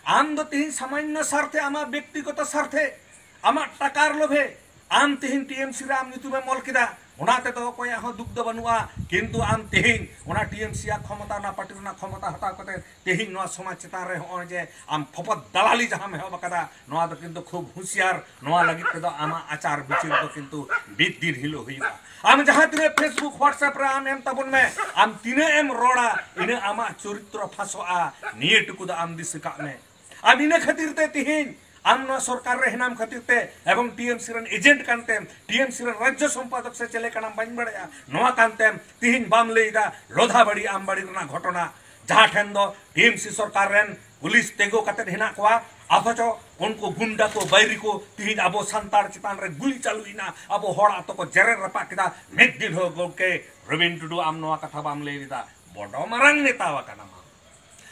ᱟᱢ ᱫᱚ ᱛᱮᱦᱮᱧ ᱥᱟᱢᱟᱱᱱᱚ ᱥᱟᱨᱛᱷᱮ, ᱟᱢᱟᱜ ᱵᱮᱠᱛᱤᱜᱚᱛᱚ ᱥᱟᱨᱛᱷᱮ, ᱟᱢᱟᱜ ᱴᱟᱠᱟᱨ ᱞᱳᱵᱷᱮ ᱟᱢ ᱛᱮᱦᱮᱧ ᱴᱤᱮᱢᱥᱤ ᱨᱮ ᱟᱢ ᱧᱩᱛᱩᱢᱮᱢ ᱚᱞ ᱠᱮᱫᱟ, ᱚᱱᱟ ᱛᱮᱫᱚ ᱚᱠᱚᱭᱟᱜ ᱦᱚᱸ ᱫᱩᱠ ᱫᱚ ᱵᱟᱹᱱᱩᱜᱼᱟ᱾ ᱠᱤᱱᱛᱩ ᱟᱢ ᱛᱮᱦᱮᱧ ᱚᱱᱟ ᱴᱤᱮᱢᱥᱤ ᱟᱜ ᱠᱷᱚᱢᱚᱛᱟ, ᱚᱱᱟ ᱯᱟᱨᱴᱤ ᱨᱮᱱᱟᱜ ᱠᱷᱚᱢᱚᱛᱟ ᱦᱟᱛᱟᱣ ᱠᱟᱛᱮ ᱛᱮᱦᱮᱧ ᱱᱚᱣᱟ ᱥᱚᱢᱟᱡᱽ ᱪᱮᱛᱟᱱ ᱨᱮ ᱦᱚᱸᱜᱼᱚᱭ ᱡᱮ ᱟᱢ ᱯᱷᱚᱯᱚᱫ ᱫᱟᱞᱟᱞᱤ ᱡᱟᱦᱟᱸᱢ ᱮᱦᱚᱵ ᱟᱠᱟᱫᱟ, ᱱᱚᱣᱟ ᱫᱚ ᱠᱤᱱᱛᱩ ᱠᱷᱩᱵ ᱦᱩᱸᱥᱤᱭᱟᱨ᱾ ᱱᱚᱣᱟ ᱞᱟᱹᱜᱤᱫ ᱛᱮᱫᱚ ᱟᱢᱟᱜ ᱟᱪᱟᱨ ᱵᱤᱪᱟᱹᱨ ᱫᱚ ᱠᱤᱱᱛᱩ ᱢᱤᱫ ᱫᱤᱱ ᱦᱤᱞᱳᱜ ᱦᱩᱭᱩᱜᱼᱟ᱾ ᱟᱢ ᱡᱟᱦᱟᱸ ᱛᱤᱱᱟᱹᱜ Facebook, WhatsApp ᱨᱮ ᱟᱢ ᱮᱢ ᱛᱟᱵᱚᱱ ᱢᱮ, ᱟᱢ ᱛᱤᱱᱟᱹᱜ ᱮᱢ ᱨᱚᱲᱟ, ᱤᱱᱟᱹᱜ ᱟᱢᱟᱜ ᱪᱚᱨᱤᱛᱨᱚ ᱯᱷᱟᱥᱚᱜᱼᱟ᱾ ᱱᱤᱭᱟᱹ ᱴᱩᱠᱩ ᱫᱚ ᱟᱢ ᱫᱤᱥᱟᱹ ᱠᱟᱜ ᱢᱮ᱾ ᱟᱢ ᱤᱱᱟᱹ ᱠᱷᱟᱹᱛᱤᱨ ᱛᱮ ᱛᱤᱦᱤᱧ ᱟᱢ ᱱᱚᱣᱟ ᱥᱚᱨᱠᱟᱨ ᱨᱮ ᱦᱮᱱᱟᱢ ᱠᱷᱟᱹᱛᱤᱨ ᱛᱮ ᱮᱵᱚᱝ ᱴᱤᱮᱢᱥᱤ ᱨᱮᱱ ᱮᱡᱮᱱᱴ ᱠᱟᱱᱛᱮᱢ, ᱴᱤᱮᱢᱥᱤ ᱨᱮᱱ ᱨᱟᱡᱽᱡᱚ ᱥᱚᱢᱯᱟᱫᱚᱠ ᱥᱮ ᱪᱮᱞᱮ ᱠᱟᱱᱟᱢ ᱵᱟᱹᱧ ᱵᱟᱲᱟᱭᱟ, ᱱᱚᱣᱟ ᱠᱟᱱᱛᱮᱢ ᱛᱤᱦᱤᱧ ᱵᱟᱢ ᱞᱟᱹᱭ ᱮᱫᱟ ᱞᱳᱫᱷᱟᱵᱟᱲᱤ ᱟᱢᱵᱟᱲᱤ ᱨᱮᱱᱟᱜ ᱜᱷᱚᱴᱚᱱᱟ, ᱡᱟᱦᱟᱸ ᱴᱷᱮᱱ ᱫᱚ ᱴᱤᱮᱢᱥᱤ ᱥᱚᱨᱠᱟᱨ ᱨᱮᱱ ᱯᱩᱞᱤᱥ ᱛᱤᱸᱜᱩ ᱠᱟᱛᱮ ᱦᱮᱱᱟᱜ ᱠᱚᱣᱟ, ᱚᱛᱷᱚᱪᱚ ᱩᱱᱠᱩ ᱜᱩᱱᱰᱟ ᱠᱚ, ᱵᱟᱹᱭᱨᱤ ᱠᱚ ᱛᱤᱦᱤᱧ ᱟᱵᱚ ᱥᱟᱱᱛᱟᱲ ᱪᱮᱛᱟᱱ ᱨᱮ ᱜᱩᱞᱤ ᱪᱟᱹᱞᱩᱭᱮᱱᱟ, ᱟᱵᱚ ᱦᱚᱲ ᱟᱛᱚ ᱠᱚ ᱡᱮᱨᱮᱫ ᱨᱟᱯᱟᱜ ᱠᱮᱫᱟ᱾ ᱢᱤᱫ ᱫᱤᱱ ᱦᱚᱸ ᱜᱚᱢᱠᱮ ᱨᱚᱵᱤᱱ ᱴᱩᱰᱩ ᱟᱢ ᱱᱚᱣᱟ ᱠᱟᱛᱷᱟ ᱵᱟᱢ ᱞᱟᱹᱭ ᱞᱮᱫᱟ, ᱵᱚᱰᱚ ᱢᱟᱨᱟᱝ ᱱᱮᱛᱟ ᱟᱠᱟᱱᱟᱢ᱾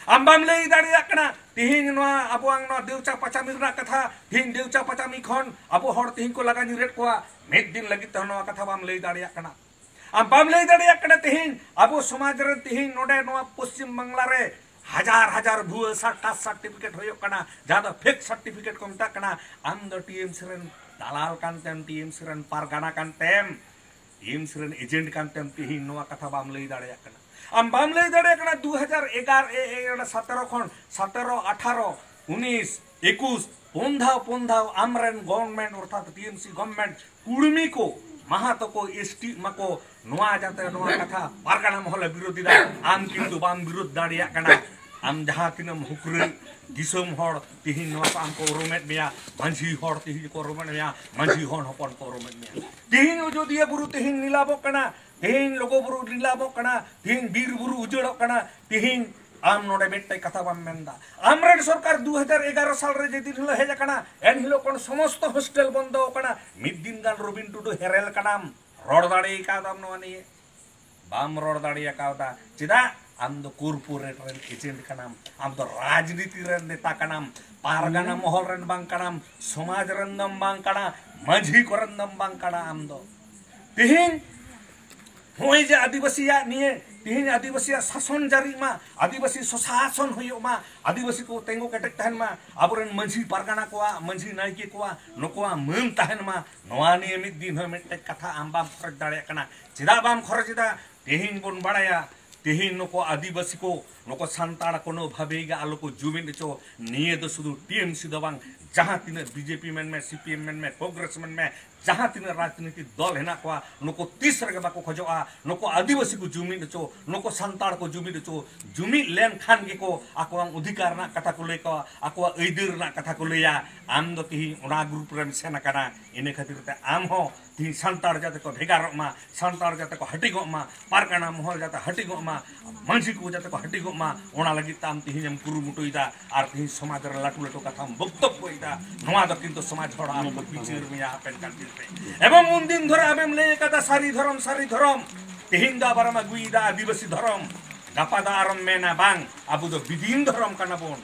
ᱟᱢ ᱵᱟᱢ ᱞᱟᱹᱭ ᱫᱟᱲᱮᱭᱟᱜ ᱠᱟᱱᱟ ᱛᱤᱦᱤᱧ ᱱᱚᱣᱟ ᱟᱵᱚᱣᱟᱝ ᱱᱚᱣᱟ ᱫᱮᱣᱪᱟ ᱯᱟᱪᱟᱢᱤ ᱨᱮᱱᱟᱜ ᱠᱟᱛᱷᱟ, ᱛᱤᱦᱤᱧ ᱫᱮᱣᱪᱟ ᱯᱟᱪᱟᱢᱤ ᱠᱷᱚᱱ ᱟᱵᱚ ᱦᱚᱲ ᱛᱤᱦᱤᱧ ᱠᱚ ᱞᱟᱜᱟ ᱧᱤᱨᱮᱫ ᱠᱚᱣᱟ, ᱢᱤᱫ ᱫᱤᱱ ᱞᱟᱹᱜᱤᱫ ᱛᱮᱦᱚᱸ ᱱᱚᱣᱟ ᱠᱟᱛᱷᱟ ᱵᱟᱢ ᱞᱟᱹᱭ ᱫᱟᱲᱮᱭᱟᱜ ᱠᱟᱱᱟ᱾ ᱟᱢ ᱵᱟᱢ ᱞᱟᱹᱭ ᱫᱟᱲᱮᱭᱟᱜ ᱠᱟᱱᱟ ᱛᱤᱦᱤᱧ ᱟᱵᱚ ᱥᱚᱢᱟᱡᱽ ᱨᱮ ᱛᱤᱦᱤᱧ ᱱᱚᱰᱮ ᱱᱚᱣᱟ ᱯᱚᱥᱪᱤᱢ ᱵᱟᱝᱞᱟ ᱨᱮ ᱦᱟᱡᱟᱨ ᱦᱟᱡᱟᱨ ᱵᱷᱩᱣᱟᱹ ᱥᱟ-, ᱠᱟᱥᱴ ᱥᱟᱨᱴᱤᱯᱷᱤᱠᱮᱴ ᱦᱩᱭᱩᱜ ᱠᱟᱱᱟ, ᱡᱟᱦᱟᱸ ᱫᱚ ᱯᱷᱮᱠ ᱥᱟᱨᱴᱤᱯᱷᱤᱠᱮᱴ ᱠᱚ ᱢᱮᱛᱟᱜ ᱠᱟᱱᱟ᱾ ᱟᱢ ᱫᱚ ᱴᱤᱮᱢᱥᱤ ᱨᱮᱱ ᱫᱟᱞᱟᱞ ᱠᱟᱱᱛᱮᱢ, ᱴᱤᱮᱢᱥᱤ ᱨᱮᱱ ᱯᱟᱨᱜᱟᱱᱟ ᱠᱟᱱᱛᱮᱢ, ᱴᱤᱮᱢᱥᱤ ᱨᱮᱱ ᱮᱡᱮᱱᱴ ᱠᱟᱱᱛᱮᱢ ᱛᱤᱦᱤᱧ ᱱᱚᱣᱟ ᱠᱟᱛᱷᱟ ᱵᱟᱢ ᱞᱟᱹᱭ ᱫᱟᱲᱮᱭᱟᱜ ᱠᱟᱱᱟ᱾ ᱟᱢ ᱵᱟᱢ ᱞᱟᱹᱭ ᱫᱟᱲᱮᱭᱟᱜ ᱠᱟᱱᱟ ᱫᱩ ᱦᱟᱡᱟᱨ ᱮᱜᱟᱨᱚ, ᱮ, ᱮ, ᱚᱱᱟ ᱥᱟᱛᱮᱨᱚ ᱠᱷᱚᱱ, ᱥᱟᱛᱮᱨᱚ, ᱟᱴᱷᱟᱨᱚ, ᱩᱱᱤᱥ, ᱮᱠᱩᱥ, ᱯᱩᱱ ᱫᱷᱟᱣ, ᱯᱩᱱ ᱫᱷᱟᱣ ᱟᱢᱨᱮᱱ ᱜᱚᱵᱷᱚᱨᱱᱢᱮᱱᱴ ᱚᱨᱛᱷᱟᱛ ᱴᱤᱮᱢᱥᱤ ᱜᱚᱵᱷᱚᱨᱱᱢᱮᱱᱴ ᱠᱩᱲᱢᱤ ᱠᱚ, ᱢᱟᱦᱟᱛᱚ ᱠᱚ, ᱮᱥᱴᱤ ᱢᱟᱠᱚ, ᱱᱚᱣᱟ ᱡᱟᱛᱮ ᱱᱚᱣᱟ ᱠᱟᱛᱷᱟ ᱯᱟᱨᱜᱟᱱᱟ ᱢᱚᱦᱚᱞᱮ ᱵᱤᱨᱳᱫ ᱮᱫᱟ, ᱟᱢ ᱠᱤᱱᱛᱩ ᱵᱟᱢ ᱵᱤᱨᱳᱫ ᱫᱟᱲᱮᱭᱟᱜ ᱠᱟᱱᱟ᱾ ᱟᱢ ᱡᱟᱦᱟᱸ ᱛᱤᱱᱟᱹᱜ ᱮᱢ ᱦᱩᱠᱨᱟᱹ, ᱫᱤᱥᱚᱢ ᱦᱚᱲ ᱛᱤᱦᱤᱧ ᱱᱚᱣᱟ ᱠᱚ ᱟᱢ ᱠᱚ ᱩᱨᱩᱢᱮᱫ ᱢᱮᱭᱟ, ᱢᱟᱹᱡᱷᱤ ᱦᱚᱲ ᱛᱤᱦᱤᱧ ᱠᱚ ᱩᱨᱩᱢᱮᱫ ᱢᱮᱭᱟ, ᱢᱟᱹᱡᱷᱤ ᱦᱚᱲ ᱦᱚᱯᱚᱱ ᱠᱚ ᱩᱨᱩᱢᱮᱫ ᱢᱮᱭᱟ᱾ ᱛᱤᱦᱤᱧ ᱟᱡᱚᱫᱤᱭᱟᱹ ᱵᱩᱨᱩ ᱛᱤᱦᱤᱧ ᱱᱤᱞᱟᱵᱚᱜ ᱠᱟᱱᱟ, ᱛᱤᱦᱤᱧ ᱞᱩᱜᱩ ᱵᱩᱨᱩ ᱱᱤᱞᱟᱵᱚᱜ ᱠᱟᱱᱟ, ᱛᱤᱦᱤᱧ ᱵᱤᱨ ᱵᱩᱨᱩ ᱩᱡᱟᱹᱲᱚᱜ ᱠᱟᱱᱟ, ᱛᱤᱦᱤᱧ ᱟᱢ ᱱᱚᱰᱮ ᱢᱤᱫᱴᱮᱡ ᱠᱟᱛᱷᱟ ᱵᱟᱢ ᱢᱮᱱᱫᱟ᱾ ᱟᱢᱨᱮᱱ ᱥᱚᱨᱠᱟᱨ ᱫᱩ ᱦᱟᱡᱟᱨ ᱮᱜᱟᱨᱚ ᱥᱟᱞ ᱨᱮ ᱡᱮᱫᱤᱱ ᱦᱤᱞᱳᱜ ᱦᱮᱡ ᱟᱠᱟᱱᱟ, ᱮᱱ ᱦᱤᱞᱳᱜ ᱠᱷᱚᱱ ᱥᱚᱢᱚᱥᱛᱚ ᱦᱳᱥᱴᱮᱞ ᱵᱚᱱᱫᱚ ᱟᱠᱟᱱᱟ᱾ ᱢᱤᱫ ᱫᱤᱱ ᱜᱟᱱ ᱨᱚᱵᱤᱱ ᱴᱩᱰᱩ ᱦᱮᱨᱮᱞ ᱠᱟᱱᱟᱢ, ᱨᱚᱲ ᱫᱟᱲᱮ ᱠᱟᱣᱫᱟᱢ ᱱᱚᱣᱟ ᱱᱤᱭᱮ? ᱵᱟᱢ ᱨᱚᱲ ᱫᱟᱲᱮ ᱠᱟᱣᱫᱟ᱾ ᱪᱮᱫᱟᱜ? ᱟᱢ ᱫᱚ ᱠᱚᱨᱯᱳᱨᱮᱴ ᱨᱮᱱ ᱮᱡᱮᱱᱴ ᱠᱟᱱᱟᱢ, ᱟᱢ ᱫᱚ ᱨᱟᱡᱽᱱᱤᱛᱤ ᱨᱮᱱ ᱱᱮᱛᱟ ᱠᱟᱱᱟᱢ, ᱯᱟᱨᱜᱟᱱᱟ ᱢᱚᱦᱚᱞ ᱨᱮᱱ ᱵᱟᱝ ᱠᱟᱱᱟᱢ, ᱥᱚᱢᱟᱡᱽ ᱨᱮᱱ ᱫᱚᱢ ᱵᱟᱝ ᱠᱟᱱᱟ, ᱢᱟᱹᱡᱷᱤ ᱠᱚᱨᱮᱱ ᱫᱚᱢ ᱵᱟᱝ ᱠᱟᱱᱟ ᱟᱢ ᱫᱚ᱾ ᱛᱮᱦᱮᱧ ᱱᱚᱜᱼᱚᱭ ᱡᱮ ᱟᱹᱫᱤᱵᱟᱹᱥᱤᱭᱟᱜ ᱱᱤᱭᱮ ᱛᱮᱦᱮᱧ ᱟᱹᱫᱤᱵᱟᱹᱥᱤᱭᱟᱜ ᱥᱟᱥᱚᱱ ᱡᱟᱹᱨᱤᱜ ᱢᱟ, ᱟᱹᱫᱤᱵᱟᱹᱥᱤ ᱥᱚᱥᱟᱥᱚᱱ ᱦᱩᱭᱩᱜ ᱢᱟ, ᱟᱹᱫᱤᱵᱟᱹᱥᱤ ᱠᱚ ᱛᱮᱸᱜᱚ ᱠᱮᱴᱮᱡ ᱛᱟᱦᱮᱱ ᱢᱟ, ᱟᱵᱚᱨᱮᱱ ᱢᱟᱹᱡᱷᱤ ᱯᱟᱨᱜᱟᱱᱟ ᱠᱚᱣᱟᱜ, ᱢᱟᱹᱡᱷᱤ ᱱᱟᱭᱠᱮ ᱠᱚᱣᱟᱜ ᱱᱩᱠᱩᱣᱟᱜ ᱢᱟᱹᱱ ᱛᱟᱦᱮᱱ ᱢᱟ, ᱱᱚᱣᱟ ᱱᱤᱭᱮ ᱢᱤᱫ ᱫᱤᱱ ᱦᱚᱸ ᱢᱤᱫᱴᱮᱡ ᱠᱟᱛᱷᱟ ᱟᱢ ᱵᱟᱢ ᱠᱷᱚᱨᱚᱪ ᱫᱟᱲᱮᱭᱟᱜ ᱠᱟᱱᱟ᱾ ᱪᱮᱫᱟᱜ ᱵᱟᱢ ᱠᱷᱚᱨᱚᱪ ᱮᱫᱟ? ᱛᱮᱦᱮᱧ ᱵᱚᱱ ᱵᱟᱲᱟᱭᱟ, ᱛᱮᱦᱮᱧ ᱱᱩᱠᱩ ᱟᱹᱫᱤᱵᱟᱹᱥᱤ ᱠᱚ, ᱱᱩᱠᱩ ᱥᱟᱱᱛᱟᱲ ᱠᱳᱱᱳ ᱵᱷᱟᱵᱮ ᱜᱮ ᱟᱞᱚ ᱠᱚ ᱡᱩᱢᱤᱫ ᱦᱚᱪᱚ᱾ ᱱᱤᱭᱟᱹ ᱫᱚ ᱥᱩᱫᱷᱩ ᱴᱤᱮᱢᱥᱤ ᱫᱚ ᱵᱟᱝ, ᱡᱟᱦᱟᱸ ᱛᱤᱱᱟᱹᱜ ᱵᱤᱡᱮᱯᱤ ᱢᱮᱱᱢᱮ, ᱥᱤᱯᱤᱮᱢ ᱢᱮᱱᱢᱮ, ᱠᱚᱝᱜᱨᱮᱥ ᱢᱮᱱᱢᱮ, ᱡᱟᱦᱟᱸ ᱛᱤᱱᱟᱹᱜ ᱨᱟᱡᱽᱱᱤᱛᱤ ᱫᱚᱞ ᱦᱮᱱᱟᱜ ᱠᱚᱣᱟ, ᱱᱩᱠᱩ ᱛᱤᱥ ᱨᱮᱜᱮ ᱵᱟᱠᱚ ᱠᱷᱚᱡᱚᱜᱼᱟ ᱱᱩᱠᱩ ᱟᱹᱫᱤᱵᱟᱹᱥᱤ ᱠᱚ ᱡᱩᱢᱤᱫ ᱦᱚᱪᱚ, ᱱᱩᱠᱩ ᱥᱟᱱᱛᱟᱲ ᱠᱚ ᱡᱩᱢᱤᱫ ᱦᱚᱪᱚ᱾ ᱡᱩᱢᱤᱫ ᱞᱮᱱᱠᱷᱟᱱ ᱜᱮᱠᱚ ᱟᱠᱚᱣᱟᱜ ᱚᱫᱷᱤᱠᱟᱨ ᱨᱮᱱᱟᱜ ᱠᱟᱛᱷᱟ ᱠᱚ ᱞᱟᱹᱭ ᱠᱚᱣᱟ, ᱟᱠᱚᱣᱟᱜ ᱟᱹᱭᱫᱟᱹᱨ ᱨᱮᱱᱟᱜ ᱠᱟᱛᱷᱟ ᱠᱚ ᱞᱟᱹᱭᱟ᱾ ᱟᱢ ᱫᱚ ᱛᱤᱦᱤᱧ ᱚᱱᱟ ᱜᱨᱩᱯ ᱨᱮᱢ ᱥᱮᱱ ᱟᱠᱟᱱᱟ, ᱤᱱᱟᱹ ᱠᱷᱟᱹᱛᱤᱨ ᱛᱮ ᱟᱢ ᱦᱚᱸ ᱛᱤᱦᱤᱧ ᱥᱟᱱᱛᱟᱲ ᱡᱟᱛᱮ ᱠᱚ ᱵᱷᱮᱜᱟᱨᱚᱜ ᱢᱟ, ᱥᱟᱱᱛᱟᱲ ᱡᱟᱛᱮ ᱠᱚ ᱦᱟᱹᱴᱤᱧᱚᱜ ᱢᱟ, ᱯᱟᱨᱜᱟᱱᱟ ᱢᱚᱦᱚᱞ ᱡᱟᱛᱮ ᱦᱟᱹᱴᱤᱧᱚᱜ ᱢᱟ, ᱢᱟᱹᱡᱷᱤ ᱠᱚ ᱡᱟᱛᱮ ᱠᱚ ᱦᱟᱹᱴᱤᱧᱚᱜ ᱢᱟ, ᱚᱱᱟ ᱞᱟᱹᱜᱤᱫ ᱛᱮ ᱟᱢ ᱛᱤᱦᱤᱧ ᱮᱢ ᱠᱩᱨᱩᱢᱩᱴᱩᱭᱮᱫᱟ ᱟᱨ ᱛᱤᱦᱤᱧ ᱥᱚᱢᱟᱡᱽ ᱨᱮ ᱞᱟᱹᱴᱩ ᱞᱟᱹᱴᱩ ᱠᱟᱛᱷᱟᱢ ᱵᱚᱠᱛᱚᱵᱵᱚᱭᱮᱫᱟ᱾ ᱱᱚᱣᱟ ᱫᱚ ᱠᱤᱱᱛᱩ ᱥᱚᱢᱟᱡᱽ ᱦᱚᱲ ᱟᱢ ᱠᱚ ᱵᱤᱪᱟᱹᱨ ᱢᱮᱭᱟ ᱦᱟᱯᱮᱱ ᱠᱟᱞ ᱫᱤᱱ ᱨᱮ᱾ ᱮᱵᱚᱝ ᱩᱱᱫᱤᱱ ᱫᱷᱚᱨᱮ ᱟᱢᱮᱢ ᱞᱟᱹᱭ ᱟᱠᱟᱫᱟ ᱥᱟᱹᱨᱤ ᱫᱷᱚᱨᱚᱢ, ᱥᱟᱹᱨᱤ ᱫᱷᱚᱨᱚᱢ, ᱛᱤᱦᱤᱧ ᱫᱚ ᱟᱵᱟᱨ ᱮᱢ ᱟᱹᱜᱩᱭᱮᱫᱟ ᱟᱹᱫᱤᱵᱟᱹᱥᱤ ᱫᱷᱚᱨᱚᱢ, ᱜᱟᱯᱟ ᱫᱚ ᱟᱨᱚᱢ ᱢᱮᱱᱟ ᱵᱟᱝ, ᱟᱵᱚ ᱫᱚ ᱵᱤᱫᱤᱱ ᱫᱷᱚᱨᱚᱢ ᱠᱟᱱᱟ ᱵᱚᱱ᱾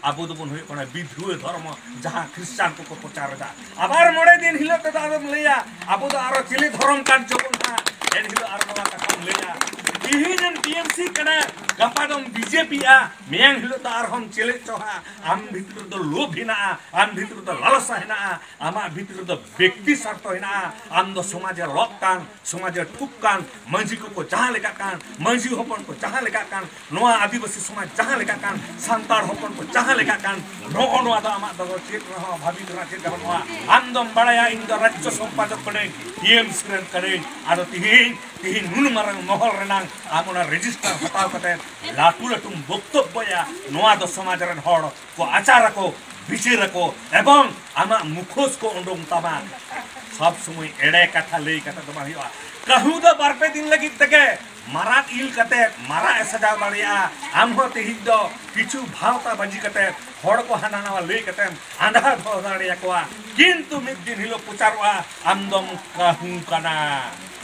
ᱟᱵᱚ ᱫᱚᱵᱚᱱ ᱦᱩᱭᱩᱜ ᱠᱟᱱᱟ ᱵᱤᱫᱷᱨᱩᱣᱟᱹ ᱫᱷᱚᱨᱢᱚ, ᱡᱟᱦᱟᱸ ᱠᱷᱨᱤᱥᱪᱟᱱ ᱠᱚᱠᱚ ᱯᱨᱚᱪᱟᱨ ᱮᱫᱟ᱾ ᱟᱵᱟᱨ ᱢᱚᱬᱮ ᱫᱤᱱ ᱦᱤᱞᱳᱜ ᱛᱮᱫᱚ ᱟᱫᱚᱢ ᱞᱟᱹᱭᱟ, ᱟᱵᱚ ᱫᱚ ᱟᱨᱚ ᱪᱤᱞᱤ ᱫᱷᱚᱨᱚᱢ ᱠᱟᱱ ᱪᱚ ᱵᱚᱱ ᱦᱟᱸᱜ, ᱮᱱ ᱦᱤᱞᱳᱜ ᱟᱨᱚ ᱱᱚᱣᱟ ᱠᱟᱛᱷᱟᱢ ᱞᱟᱹᱭᱟ᱾ ᱛᱤᱦᱤᱧ ᱮᱢ ᱴᱤᱮᱢᱥᱤ ᱠᱟᱱᱟ, ᱜᱟᱯᱟ ᱫᱚᱢ ᱵᱤᱡᱮᱯᱤᱜᱼᱟ, ᱢᱮᱭᱟᱝ ᱦᱤᱞᱳᱜ ᱫᱚ ᱟᱨᱦᱚᱸᱢ ᱪᱮᱞᱮᱫ ᱪᱚ ᱦᱟᱸᱜ᱾ ᱟᱢ ᱵᱷᱤᱛᱨᱤ ᱨᱮᱫᱚ ᱞᱳᱵᱷ ᱦᱮᱱᱟᱜᱼᱟ, ᱟᱢ ᱵᱷᱤᱛᱨᱤ ᱨᱮᱫᱚ ᱞᱟᱞᱥᱟ ᱦᱮᱱᱟᱜᱼᱟ, ᱟᱢᱟᱜ ᱵᱷᱤᱛᱨᱤ ᱨᱮᱫᱚ ᱵᱮᱠᱛᱤ ᱥᱟᱨᱛᱷᱚ ᱦᱮᱱᱟᱜᱼᱟ᱾ ᱟᱢ ᱫᱚ ᱥᱚᱢᱟᱡᱮ ᱞᱚᱜ ᱠᱟᱱ, ᱥᱚᱢᱟᱡᱮ ᱴᱷᱩᱠ ᱠᱟᱱ, ᱢᱟᱹᱡᱷᱤ ᱠᱚᱠᱚ ᱡᱟᱦᱟᱸ ᱞᱮᱠᱟᱜ ᱠᱟᱱ, ᱢᱟᱹᱡᱷᱤ ᱦᱚᱯᱚᱱ ᱠᱚ ᱡᱟᱦᱟᱸ ᱞᱮᱠᱟᱜ ᱠᱟᱱ, ᱱᱚᱣᱟ ᱟᱹᱫᱤᱵᱟᱹᱥᱤ ᱥᱚᱢᱟᱡᱽ ᱡᱟᱦᱟᱸ ᱞᱮᱠᱟᱜ ᱠᱟᱱ, ᱥᱟᱱᱛᱟᱲ ᱦᱚᱯᱚᱱ ᱠᱚ ᱡᱟᱦᱟᱸ ᱞᱮᱠᱟᱜ ᱠᱟᱱ, ᱱᱚᱜᱼᱚ ᱱᱚᱣᱟ ᱫᱚ ᱟᱢᱟᱜ ᱫᱚ ᱪᱮᱫ ᱨᱮᱦᱚᱸ ᱵᱷᱟᱹᱵᱤᱛ ᱨᱮᱱᱟᱜ ᱪᱮᱫ ᱜᱮ ᱵᱟᱹᱱᱩᱜᱼᱟ᱾ ᱟᱢ ᱫᱚᱢ ᱵᱟᱲᱟᱭᱟ ᱤᱧ ᱫᱚ ᱨᱟᱡᱽᱡᱚ ᱥᱚᱢᱯᱟᱫᱚᱠ ᱠᱟᱹᱱᱟᱹᱧ, ᱴᱤᱮᱢᱥᱤ ᱨᱮᱱ ᱠᱟᱹᱱᱟᱹᱧ᱾ ᱟᱫᱚ ᱛᱤᱦᱤᱧ, ᱛᱤᱦᱤᱧ ᱱᱩᱱ ᱢᱟᱨᱟᱝ ᱢᱚᱦᱚᱞ ᱨᱮᱱᱟᱝ ᱟᱢ ᱚᱱᱟ ᱨᱮᱡᱤᱥᱴᱟᱨ ᱦᱟᱛᱟᱣ ᱠᱟᱛᱮ ᱞᱟᱹᱴᱩ ᱞᱟᱹᱴᱩᱢ ᱵᱚᱠᱛᱚᱵᱵᱚᱭᱟ, ᱱᱚᱣᱟ ᱫᱚ ᱥᱚᱢᱟᱡᱽ ᱨᱮᱱ ᱦᱚᱲ ᱠᱚ ᱟᱪᱟᱨ ᱟᱠᱚ, ᱵᱤᱪᱟᱹᱨ ᱟᱠᱚ, ᱮᱵᱚᱝ ᱟᱢᱟᱜ ᱢᱩᱠᱷᱚᱥ ᱠᱚ ᱩᱰᱩᱝ ᱛᱟᱢᱟ᱾ ᱥᱚᱵ ᱥᱚᱢᱚᱭ ᱮᱲᱮ ᱠᱟᱛᱷᱟ ᱞᱟᱹᱭ ᱠᱟᱛᱮ ᱫᱚ ᱵᱟᱝ ᱦᱩᱭᱩᱜᱼᱟ᱾ ᱠᱟᱹᱦᱩ ᱫᱚ ᱵᱟᱨ ᱯᱮ ᱫᱤᱱ ᱞᱟᱹᱜᱤᱫ ᱛᱮᱜᱮ ᱢᱟᱨᱟᱜ ᱤᱞ ᱠᱟᱛᱮ ᱢᱟᱨᱟᱜ ᱮ ᱥᱟᱡᱟᱣ ᱫᱟᱲᱮᱭᱟᱜᱼᱟ᱾ ᱟᱢ ᱦᱚᱸ ᱛᱮᱦᱮᱧ ᱫᱚ ᱠᱤᱪᱷᱩ ᱵᱷᱟᱣᱛᱟ ᱵᱟᱹᱡᱤ ᱠᱟᱛᱮ ᱦᱚᱲ ᱠᱚ ᱦᱟᱱᱟ ᱱᱟᱣᱟ ᱞᱟᱹᱭ ᱠᱟᱛᱮᱢ ᱟᱸᱫᱷᱟ ᱫᱚᱦᱚ ᱫᱟᱲᱮᱭᱟᱠᱚᱣᱟ, ᱠᱤᱱᱛᱩ ᱢᱤᱫ ᱫᱤᱱ ᱦᱤᱞᱳᱜ ᱯᱨᱚᱪᱟᱨᱚᱜᱼᱟ, ᱟᱢ ᱫᱚᱢ ᱠᱟᱹᱦᱩ ᱠᱟᱱᱟ,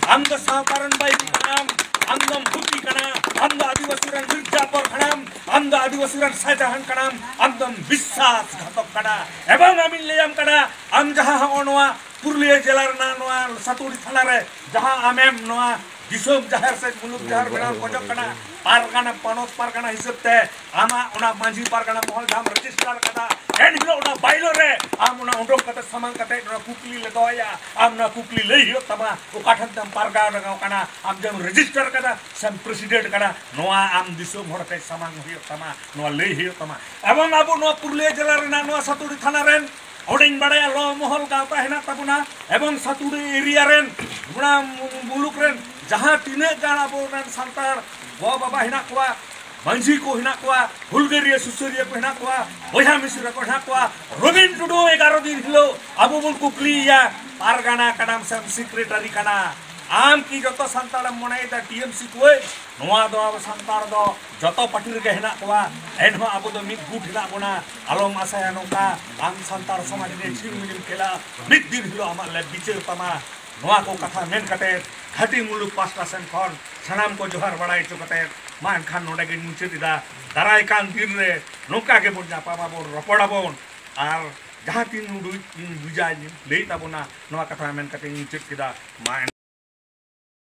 ᱟᱢ ᱫᱚ ᱥᱟᱶᱛᱟ ᱨᱮᱱ ᱵᱟᱹᱭᱨᱤ ᱠᱟᱱᱟᱢ, ᱟᱢ ᱫᱚᱢ ᱵᱷᱩᱛᱤ ᱠᱟᱱᱟ, ᱟᱢ ᱫᱚ ᱟᱹᱫᱤᱵᱟᱹᱥᱤ ᱨᱮᱱ ᱢᱤᱨᱡᱟᱯᱚᱨ ᱠᱟᱱᱟᱢ, ᱟᱢ ᱫᱚ ᱟᱹᱫᱤᱵᱟᱹᱥᱤ ᱨᱮᱱ ᱥᱟᱦᱡᱟᱦᱟᱱ ᱠᱟᱱᱟᱢ, ᱟᱢ ᱫᱚᱢ ᱵᱤᱥᱥᱟᱥ ᱜᱷᱟᱛᱚᱠ ᱠᱟᱱᱟ᱾ ᱮᱵᱚᱝ ᱟᱢᱤᱧ ᱞᱟᱹᱭᱟᱢ ᱠᱟᱱᱟ, ᱟᱢ ᱡᱟᱦᱟᱸ ᱦᱚᱸᱜᱼᱚ ᱱᱚᱣᱟ ᱯᱩᱨᱩᱞᱤᱭᱟᱹ ᱡᱮᱞᱟ ᱨᱮᱱᱟᱜ ᱱᱚᱣᱟ ᱥᱟᱛᱩᱲᱤ ᱛᱷᱟᱱᱟ ᱨᱮ ᱡᱟᱦᱟᱸ ᱟᱢᱮᱢ ᱱᱚᱣᱟ ᱫᱤᱥᱚᱢ ᱡᱟᱦᱮᱨ ᱥᱮ ᱢᱩᱞᱩᱠ ᱡᱟᱦᱮᱨ ᱵᱮᱱᱟᱣ ᱠᱷᱚᱡᱚᱜ ᱠᱟᱱᱟ, ᱯᱟᱨᱜᱟᱱᱟ, ᱯᱚᱱᱚᱛ ᱯᱟᱨᱜᱟᱱᱟ ᱦᱤᱥᱟᱹᱵ ᱛᱮ ᱟᱢᱟᱜ ᱚᱱᱟ ᱢᱟᱹᱡᱷᱤ ᱯᱟᱨᱜᱟᱱᱟ ᱢᱚᱦᱚᱞ ᱡᱟᱦᱟᱸᱢ ᱨᱮᱡᱤᱥᱴᱟᱨ ᱠᱟᱫᱟ, ᱮᱱᱦᱤᱞᱳᱜ ᱚᱱᱟ ᱵᱟᱭᱞᱳ ᱨᱮ ᱟᱢ ᱚᱱᱟ ᱩᱰᱩᱠ ᱠᱟᱛᱮ ᱥᱟᱢᱟᱝ ᱠᱟᱛᱮ ᱱᱚᱣᱟ ᱠᱩᱠᱞᱤ ᱞᱮ ᱫᱚᱦᱚᱭᱟ᱾ ᱟᱢ ᱱᱚᱣᱟ ᱠᱩᱠᱞᱤ ᱞᱟᱹᱭ ᱦᱩᱭᱩᱜ ᱛᱟᱢᱟ, ᱚᱠᱟ ᱴᱷᱮᱱ ᱛᱮᱢ ᱯᱟᱨᱜᱟᱣ ᱞᱟᱜᱟᱣ ᱠᱟᱱᱟ, ᱟᱢ ᱡᱮᱢ ᱨᱮᱡᱤᱥᱴᱟᱨ ᱠᱟᱫᱟ ᱥᱮᱢ ᱯᱨᱮᱥᱤᱰᱮᱱᱴ ᱠᱟᱱᱟ, ᱱᱚᱣᱟ ᱟᱢ ᱫᱤᱥᱚᱢ ᱦᱚᱲ ᱴᱷᱮᱱ ᱥᱟᱢᱟᱝ ᱦᱩᱭᱩᱜ ᱛᱟᱢᱟ, ᱱᱚᱣᱟ ᱞᱟᱹᱭ ᱦᱩᱭᱩᱜ ᱛᱟᱢᱟ᱾ ᱮᱵᱚᱝ ᱟᱵᱚ ᱱᱚᱣᱟ ᱯᱩᱨᱩᱞᱤᱭᱟᱹ ᱡᱮᱞᱟ ᱨᱮᱱᱟᱜ ᱱᱚᱣᱟ ᱥᱟᱛᱩᱲᱤ ᱛᱷᱟᱱᱟ ᱨᱮᱱ ᱚᱸᱰᱮᱧ ᱵᱟᱲᱟᱭᱟ ᱞᱚ ᱢᱚᱦᱚᱞ ᱜᱟᱶᱛᱟ ᱦᱮᱱᱟᱜ ᱛᱟᱵᱚᱱᱟ, ᱮᱵᱚᱝ ᱥᱟᱛᱩᱲᱤ ᱮᱨᱤᱭᱟ ᱨᱮᱱ, ᱚᱱᱟ ᱢᱩᱞᱩᱠ ᱨᱮᱱ ᱡᱟᱦᱟᱸ ᱛᱤᱱᱟᱹᱜ ᱜᱟᱱ ᱟᱵᱚ ᱨᱮᱱ ᱥᱟᱱᱛᱟᱲ ᱜᱚ ᱵᱟᱵᱟ ᱦᱮᱱᱟᱜ ᱠᱚᱣᱟ, ᱢᱟᱹᱡᱷᱤ ᱠᱚ ᱦᱮᱱᱟᱜ ᱠᱚᱣᱟ, ᱦᱩᱞᱜᱟᱹᱨᱤᱭᱟᱹ ᱥᱩᱥᱟᱹᱨᱤᱭᱟᱹ ᱠᱚ ᱦᱮᱱᱟᱜ ᱠᱚᱣᱟ, ᱵᱚᱭᱦᱟ ᱢᱤᱥᱨᱟ ᱠᱚ ᱦᱮᱱᱟᱜ ᱠᱚᱣᱟ, ᱨᱚᱵᱤᱱ ᱴᱩᱰᱩ ᱮᱜᱟᱨᱚ ᱫᱤᱱ ᱦᱤᱞᱳᱜ ᱟᱵᱚ ᱵᱚᱱ ᱠᱩᱠᱞᱤᱭᱮᱭᱟ, ᱯᱟᱨᱜᱟᱱᱟ ᱠᱟᱱᱟᱢ ᱥᱮ ᱥᱮᱠᱨᱮᱴᱟᱨᱤ ᱠᱟᱱᱟ? ᱟᱢ ᱠᱤ ᱡᱚᱛᱚ ᱥᱟᱱᱛᱟᱲᱮᱢ ᱢᱚᱱᱮᱭᱮᱫᱟ ᱴᱤ ᱮᱢ ᱥᱤ ᱠᱚᱭ? ᱱᱚᱣᱟ ᱫᱚ ᱟᱵᱚ ᱥᱟᱱᱛᱟᱲ ᱫᱚ ᱡᱚᱛᱚ ᱯᱟᱹᱴᱤ ᱨᱮᱜᱮ ᱦᱮᱱᱟᱜ ᱠᱚᱣᱟ, ᱮᱱᱦᱚᱸ ᱟᱵᱚ ᱫᱚ ᱢᱤᱫ ᱜᱩᱴ ᱦᱮᱱᱟᱜ ᱵᱚᱱᱟ᱾ ᱟᱞᱚᱢ ᱟᱥᱟᱭᱟ ᱱᱚᱝᱠᱟ ᱟᱢ ᱥᱟᱱᱛᱟᱲ ᱥᱚᱢᱟᱡᱽ ᱨᱮ ᱪᱷᱤᱲᱢᱤᱲᱤᱢ ᱠᱷᱮᱞᱟ, ᱢᱤᱫ ᱫᱤᱱ ᱦᱤᱞᱳᱜ ᱟᱢᱟᱜ ᱞᱮ ᱵᱤᱪᱟᱹᱨ ᱛᱟᱢᱟ᱾ ᱱᱚᱣᱟ ᱠᱚ ᱠᱟᱛᱷᱟ ᱢᱮᱱ ᱠᱟᱛᱮ ᱜᱷᱟᱹᱴᱤ ᱢᱩᱞᱩᱠ ᱯᱟᱥᱴᱟ ᱥᱮᱱ ᱠᱷᱚᱱ ᱥᱟᱱᱟᱢ ᱠᱚ ᱡᱚᱦᱟᱨ ᱵᱟᱲᱟᱭ ᱦᱚᱪᱚ ᱠᱟᱛᱮ ᱢᱟ ᱮᱱᱠᱷᱟᱱ ᱱᱚᱰᱮ ᱜᱤᱧ ᱢᱩᱪᱟᱹᱫ ᱮᱫᱟ᱾ ᱫᱟᱨᱟᱭ ᱠᱟᱱ ᱫᱤᱱ ᱨᱮ ᱱᱚᱝᱠᱟ ᱜᱮᱵᱚᱱ ᱧᱟᱯᱟᱢ ᱟᱵᱚᱱ, ᱨᱚᱯᱚᱲ ᱟᱵᱚᱱ᱾ ᱟᱨ ᱡᱟᱦᱟᱸ ᱛᱤᱱ ᱩᱰᱩᱡ ᱤᱧ ᱵᱩᱡᱟ ᱞᱟᱹᱭ ᱛᱟᱵᱚᱱᱟ, ᱱᱚᱣᱟ ᱠᱟᱛᱷᱟ ᱢᱮᱱ ᱠᱟᱛᱮ ᱤᱧ ᱢᱩᱪᱟᱹᱫ ᱠᱮᱫᱟ᱾ ᱢᱟ